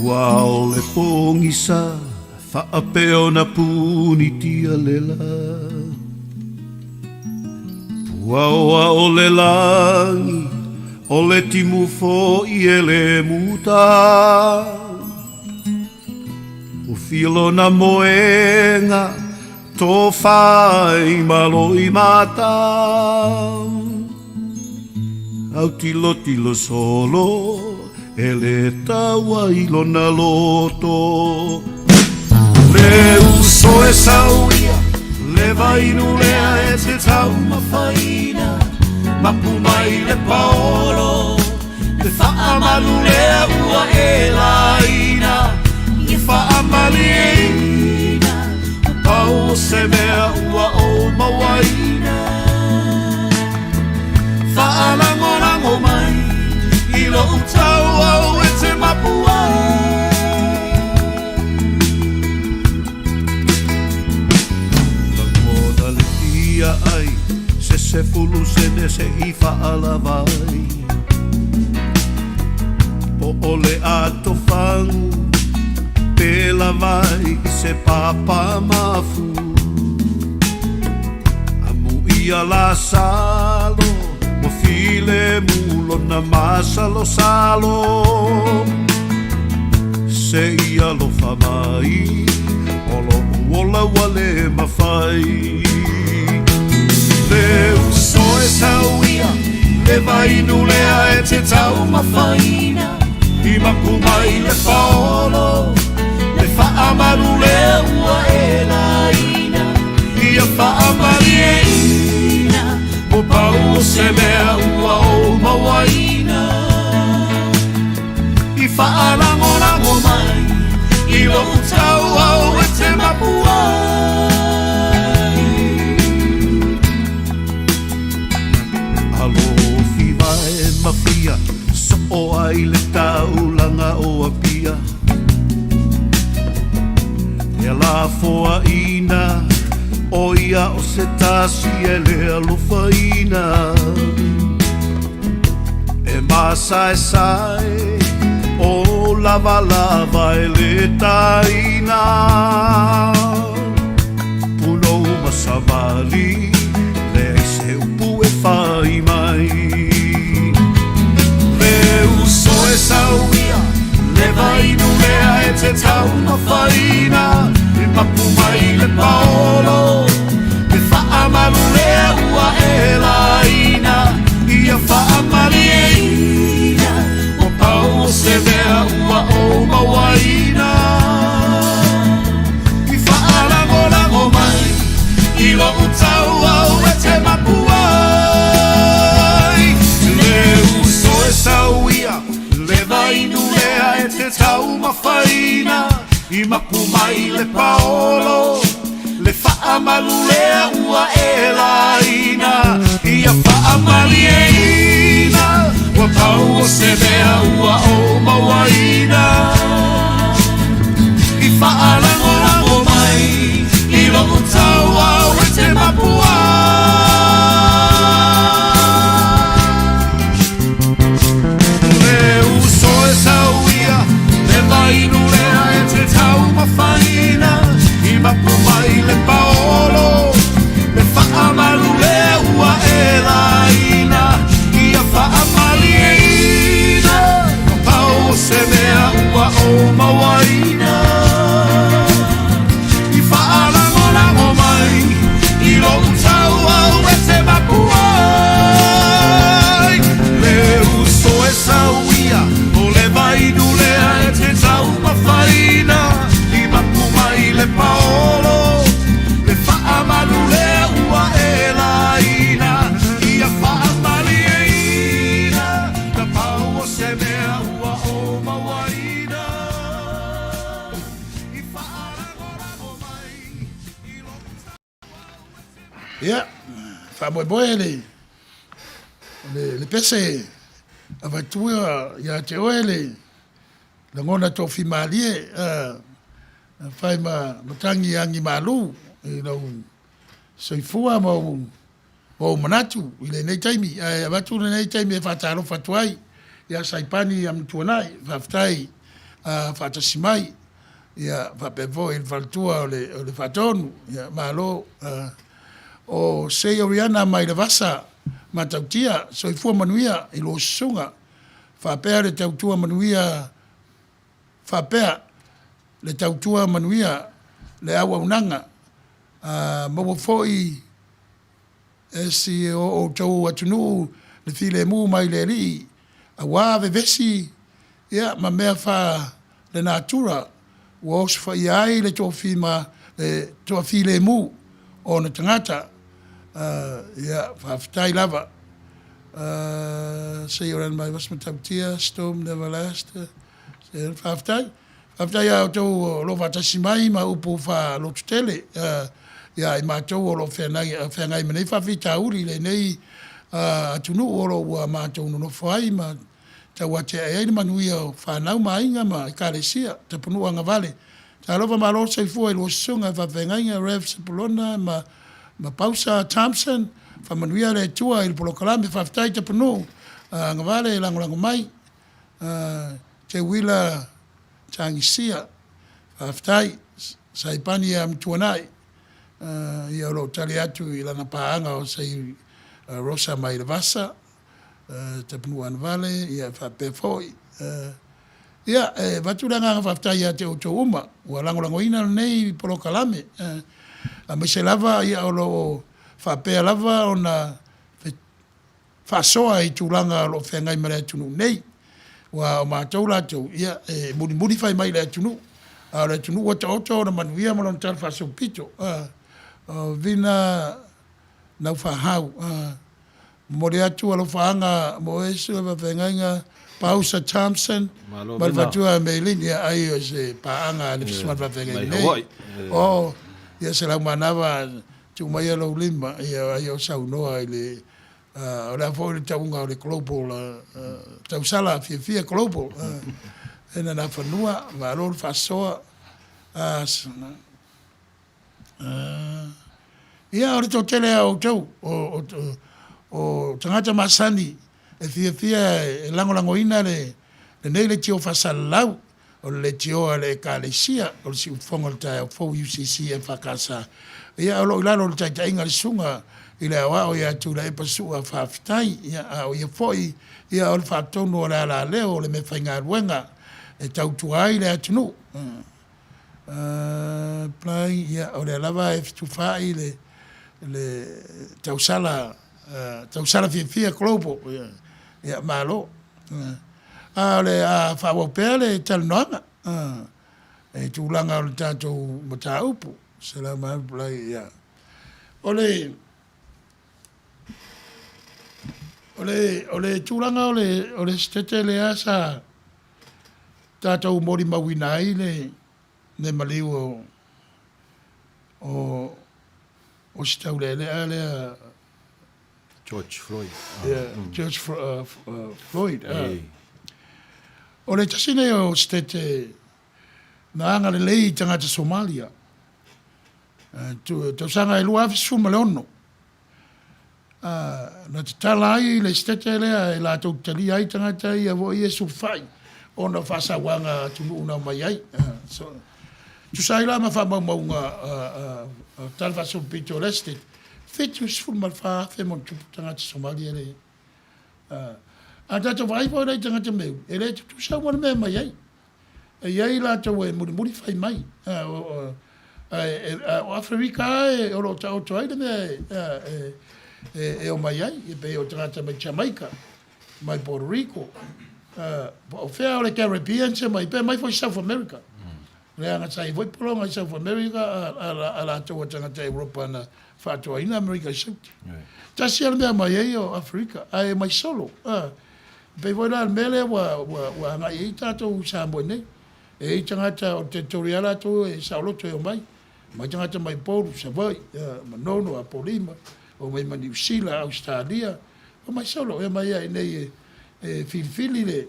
Ua ao le pogisa faapea ona punitia le la. Puaoa o le lagi, o le timu fo'i e le muta. Ufi lona moenga, tofai ma loi mata. Au tilotilo solo, e le taua i lona loto. Le uso e sau ia, le vainu lea e te taumafaina, mapu mai le paolo, Le faamalu lea ua e laina I faamalieina Pau o se mea ua ou mauaina Faalagolago mai I lou tauau e te mapu ai. 10 sene se i faalava ai. Po o le atofagu pe lava ai i se papa mafu. Amuia Lasalo ua filemu lona masalosalo. Se i alofa mai o loʻu ola ua le mafai. Le uso e sau ia, le vainu lea e te taumafaina. I mapu mai le paolo, le faamalu lea ua e laina. Ia faamalieina, ua pau o se mea ua ou mauaina. I faalagolago mai i lou tauau e te mapu ai. Alofi vae mafia, soo ai le taulaga o Apia. E lafoaina, o ia o se tasi e le alofaina. E masaesae, o lavalava e le taina. Punou ma savali, leai se upu e fai mai. Le uso e sau ia, le vainu lea e te taumafaina. E mapu mai le paolo, le faamalu lea ua e laina. Ia faamalieina, ua pau o se mea ua ou mauaina. I faalagolago mai i lou tauau e te mapu ai. Le uso e sau ia, le vainu lea e te taumafaina. I mapu mai le paolo, le faamalu lea ua e laina. Ia faamalieina, ua pau o se mea ua ou mauaina. I faalagolago mai i lou tauau e te mapu ai. Le uso e sau ia, le vainu lea e te taumafaina. I mapu mai le paolo, le faamalu lea ua e laina. Ia faamalieina, ua pau o se mea ua ou mauaina. I faalagolago mai i lou tauau e te mapu ai. Le uso e sau ia, o le vainu lea e te taumafaina. I mapu mai le paolo, le faamalu lea ua e laina. Ia faamalieina, na pau o se mea ua ou mauaina. I faalagolago mai i lou Ia, faamoemoe le, le, le pese avatua ia te oe le lagona tofimalie, fai ma matagi agi malu i lou soifua ma ou, ma ou manatu i lenei taimi. Ae avatu lenei taimi e faatalofa atu ai ia Saipani Amituanai, faafetai faatasi mai. Ia faapea foi i le faletua o le, o le Faatonu, ia malo. O Sei Oriana mai Levasa, Matautia, soifua manuia i lua susuga. Faapea le tautua manuia, faapea le tautua manuia le auaunaga. Maua foi e si o outou atunuu le filemu mai le Alii, auā vevesi ia ma mea faa le natura ua osofaia ai le toafima le toafilemu o ona tagata. Ia, faafetai lava. Se i ora mai was matautia, storm never last. Faafetai. Faafetai ia outou o lo o faatasi mai ma upu faalototele ia i matou o lo o feagai ma nei faafitauli i lenei atunuu o lo o ua matou nonofo ai ma tauatiae ai le manuia o fanau ma aiga ma Ekalesia, Tapunuu agavale. Talofa malo le soifua i lua susuga i faafeagaiga Rev Sepulona ma Pausa Thompson. Faamanuia le Atua i le polokalame. Faafetai Tapunuu Agavale e lagolago mai. Teuila Tagisia, faafetai. Saipani ia Matuanai, ia o lo o tali atu i lana paaga o Sai Rosa mai Levasa, Tapunuu Agavale, ia faapea foi. Ia, e avatu le agaga faafetai ia te outou uma ua lagolagoina lenei polokalame, aemaise lava ia o lo o faapea lava ona faasoa i tulaga o lo o feagai ma le atunuu nei. Aua o matou latou, ia, e mulimuli fai mai i le atunuu, a o le atunuu ua taoto ona manuia ma lona talafaasolopito. O Vina Naufaahau, Momoli atu alofaaga mo e sui o faafeagaiga Pausa Thompson Malo ma le Vina. faletua Meilin ia ai o se paaga a le fesoasoani faafeagai Mai nei. Hawaii. Oh, ia se lau manava tuu maia lou lima ia ai o saunoa i le o le a foi le tauga o le global tausala fiafia global e na Nafanua malo le faasoa. Ia, o le toatele lava o outou, o tagata masani e fiafia e lagolagoina lenei leitio faasalalau, o le leitio a le Ekalesia o le Siufofoga o le Taeao Fou, UCC EFKS. Ia, o lo o i lalo o le taitaiga a le Susuga i le Aoao ia Tuilaepa Su'a Faafetai. Ia, a o ia foi ia o le faatonu o le alaleo o le meafaigaluega e tautua ai le atunuu. Apply, ia o lea lava e fetufaai le le tausala tausala fiafia global ia, ia malo. A o le a faaauau pea le talanoaga i tulaga o le tatou mataupu. Salama apply, ia. O le o le o le tulaga o le o le Esetete lea sa tatou molimauina ai le le maliu o o o si taulealea lea George Floyd. Yeah, George Floyd. O le tasi nei o Setete na agalelei i tagata Somalia. Tausaga e 2016, na tatala ai le Setete lea e latou te talia ai tagata ia foi ia sulufai ona o faasauaga a atunuu na omai ai. So, tusa ai la ma faamaumauga o Tala Faasolopito o le Setete, 74,000 ma ona tupu tagata Somalia lea e i ai. A tatou vaai foi la i tagata meuli, e le tutusa uma le mea e omai ai. E i ai latou e mulimuli fai mai, ae o Aferika lava o lo o taoto ai le mea e omai ai, e pei o tagata mai Jamaica, mai Puerto Rico, po o fea o le Caribbeans e omai, pe omai foi South America. Leaga sa i ai foi pologa i South America a latou a tagata Europa na faatoaina Amerika i Sauti. Tasi lava le mea e omai ai o Aferika, ae omai solo. E pei foi la o le mea lea ua, ua, ua agai i ai tatou i Samoa nei. E i ai tagata o le territory lava latou e saoloto e omai. Omai tagata mai Upolu, Savaii, Manono, Apolima, omai ma Niu Sila, Ausetalia, omai solo, e omai lava i inei e, e filifili le,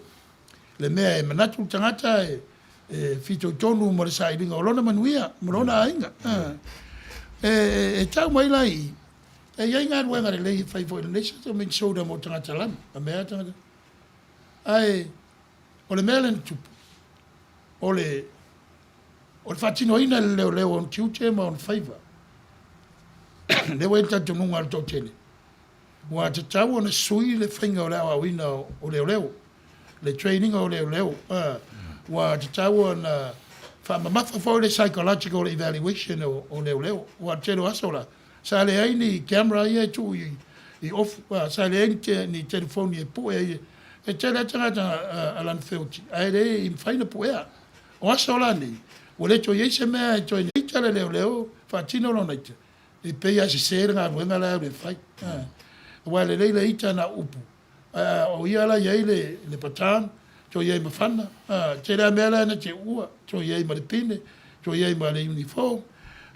le mea e manatu le tagata e, e fitoitonu ma le sailiga o lona manuia ma lona aiga. E, e, e tau mai la i i, E i ai galuega lelei e fai foi i lenei South Minnesota mo tagata lanu, a mea tagata. Ae o le mea lea na tupu, o le o le faatinoina e le leoleo o ona tiute ma ona faiva. Lea ua i ai le talitonuga a le toatele, ua tatau ona sui le faiga o le aoaoina o leoleo, le training o leoleo. Ua tatau ona faamamafa foi le psychological evaluation o leoleo. Aua o le tele o aso la, Sa leai ni camera ia e tuu i ofu, sa leai ni telefoni e pue ai. E tele lava tagata a lana feoti ae le i mafai ona puea. O aso la nei, ua le toe i ai se mea e toe ita le leoleo faatino lona ita, e pei lava e sese le galuega la e alu e fai. Aua e lelei le ita na o upu, Ae o ia la i ai le baton, toe i ai ma fana, tele lava mea la na te uua, toe i ai ma le pine, toe i ai ma le uniform.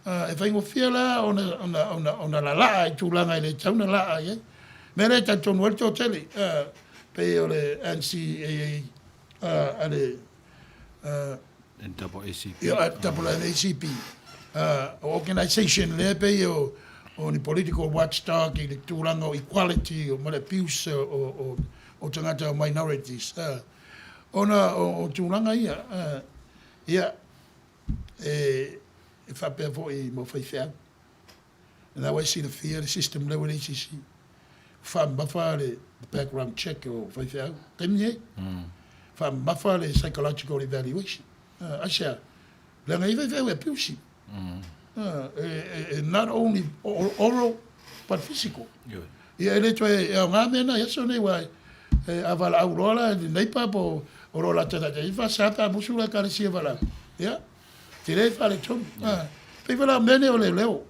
E faigofie la ona lalaa i tulaga e le tatau ona laa i ai. Mea lea e talitonu ai le toatele, pei o le NCAA a le NAACP. NAACP, o organization lea e pei o O ni political watchdog i le tulaga o equality ma le abuse o tagata o minorities. Ona o tulaga ia, ia, e faapea foi mo faifeau. Lena ua e silafia le system lea ua i le ACC. Faamamafa le background check o faifeau. Taimi nei. Faamamafa le psychological evaluation. Aisea? Leaga e i ai faifeau e abusive. E not only oral but physical. Ia e le toe e aoga mea na i aso nei aua a valaau loa la i le neighbour po o lo la taitai faasa pe a musu la ekalesia valaau. Ia, tele faaletonu. Pei foi la o mea nei o leoleo.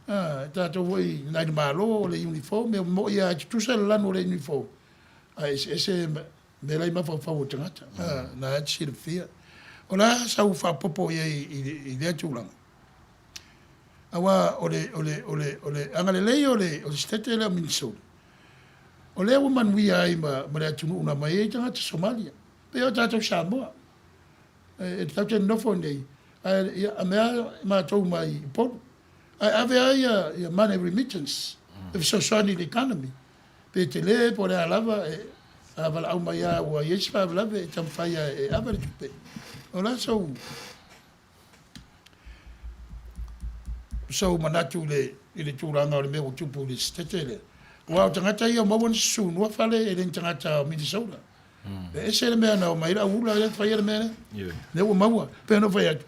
E tatou foi nai le Malo o le uniform, e mo'i lava e tutusa le lanu o le uniform, ae eseese mea la e i mafaufau o tagata. Na e te silafia. O le a sau faaopoopo i ai i lea tulaga? Aua o le, o le, o le, o le agalelei o le, o le Setete lea o Minnesota, o lea ua manuia ai ma, ma le atunuu na aumai ai tagata Somalia. Pei o tatou Samoa. E tatou te nonofo i inei, ae ia aumai lava matou mai Upolu. Ae ave lava ia, ia money remittance e fesoasoani i le economy. Pe tele po o le a lava, e, a valaau mai lava ua i ai se faalavelave e taumafai lava e ave le tupe. O le a sou, sou manatu i le, i le tulaga o le mea ua tupu i le Setete lea? Aua o tagata ia ua maua ni susunua fale e le ni tagata o Minnesota. E ese le mea na omai ai le auula lea faia le mea lea. Lea ua maua. Pei ona ou fai atu,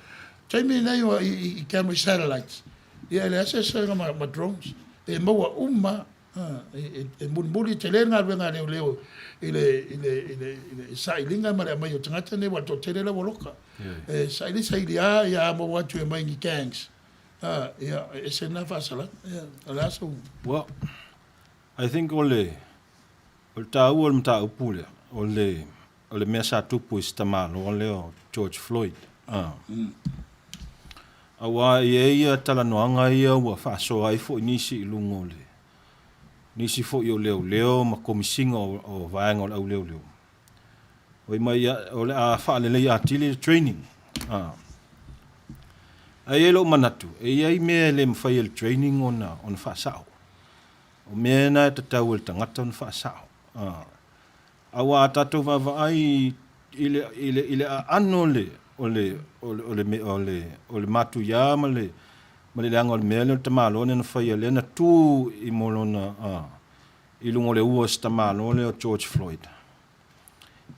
taimi lenei ua i camera satellites, ia e leai se eseesega ma drones. E maua uma lava. E mulimuli, e tele le galuega a leoleo i le sailiga ma le aumai o tagata nei aua e toatele la ua loka. E saili saili lava, ia a maua atu e omai i ni gangs, ia e ese lena faasalaga. O le a sou... Well, I think o le O le taua o le mataupu lea, o le, o le mea sa tupu i si tamaloa lea o George Floyd. Ah. Aua e i ai ia talanoaga ia ua faasoa ai foi nisi i luga o le, nisi foi o leoleo ma komisiga o, o vaega o le auleoleo. Oi mai o le a faalelei atili le training. Ah. Ae i ai lou manatu, e i ai mea e le mafai e le training ona, ona faasao. O mea na e tatau e le tagata ona faasao. Aua a tatou vaavaai i le, i le, i le aano o le, o le, o le, o le, o le, o le matuia ma le, ma le leaga o le mea lea o le tamaloa lea na faia lea na tu i mo lona, i luga o le ua o si tamaloa lea o George Floyd.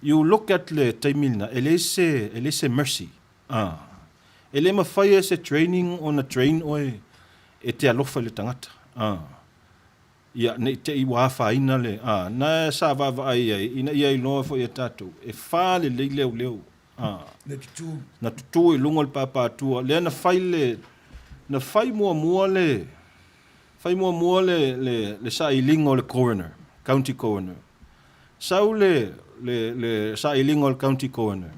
You look at le taimi lena, e leai se, e leai se mercy. E le mafai e se training ona train oe e te alofa i le tagata. Ia, ne i te i ua afaina le, na sa vaavaai i ai, ina ia iloa foi e tatou, e fa lelei leoleo. Na tutū. Na tutū i luga o le pāpātua. Lea na fai le, na fai muamua le, fai muamua le, le, le sailiga o le coroner, county coroner. Sau le, le, le sailiga o le county coroner,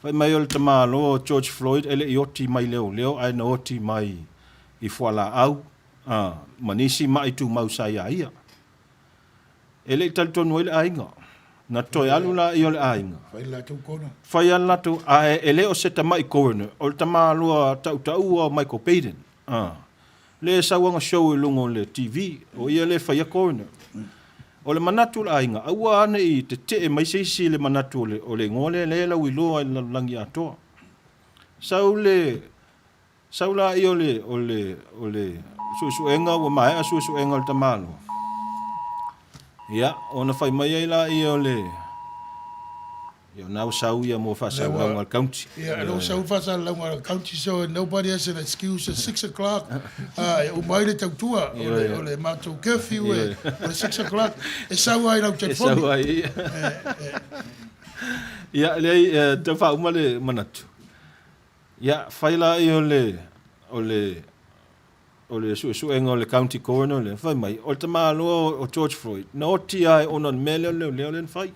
fai mai o le tamaloa o George Floyd e le i oti mai leoleo ae na oti mai i fualaau a, ma nisi ma'i tumau sa iā ia. E le i talitonu ai le aiga. Na toe alu laia o le aiga. Fai le latou kona. Fai a le latou, ae e le o se tama'i coroner, o le tamaloa tautaua o Michael Baden. A. Le sau ana show i luga o le TV, o ia le faia coroner. O le manatu o le aiga, aua a ne i tetee mai se isi i le manatu o le, o le igoa lea, lea e lauiloa i le lalolagi atoa. Sau le, sau laia o le, o le, o le suesuega, ua maea suesuega o le tamaloa. Ia, ona fai mai ai laia o le, Ia, o na ua sau ia mo faasalalauga a le county. Ia, lea ua sau faasalalauga a le county, so nobody has an excuse at 6 o'clock, e uma ai le tautua o le, o le matou curfew e, o le 6 o'clock, e sau lava i lau telefoni. E sau ai. Ia, leai, tau faauma le manatu. Ia, fai laia o le, o le, o le suesuega o le County Coroner lea, fai mai, o le tamaloa o George Floyd, na oti lava ona o le mea lea o le leoleo lea na fai.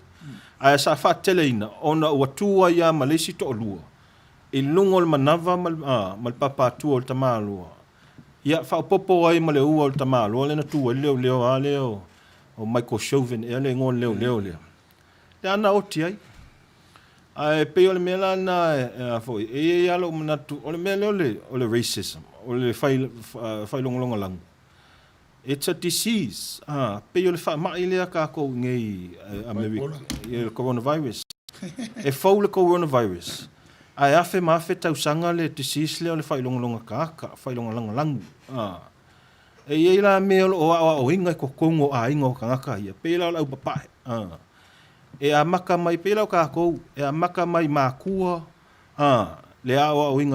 Ae sa faateleina ona ua tu ai lava ma le isi toalua i luga o le manava ma le, ma le papatua o le tamaloa. Ia, faaopoopo ai ma le ua o le tamaloa lea na tu ai le leoleo lava lea o, o Michael Chauvin ea le igoa o le leoleo lea. Lea na oti ai. Ae pei o le mea la lena e a foi, e i ai lava lou manatu, o le mea lea o le, o le racism, o le fai, failogologo lagu. It's a disease, a, pei o le faamai lea takou i nei Amerika, le coronavirus. E fou le coronavirus, ae afe ma afe tausaga le disease lea o le failogaloga tagata, failoga lagolagu. A, e i ai la mea o lo o aoaoina i totonu o aiga o tagata ia, pei la o le au papae. A, e amata mai, pei la o tatou, e amata mai matua, a, le aoaoina.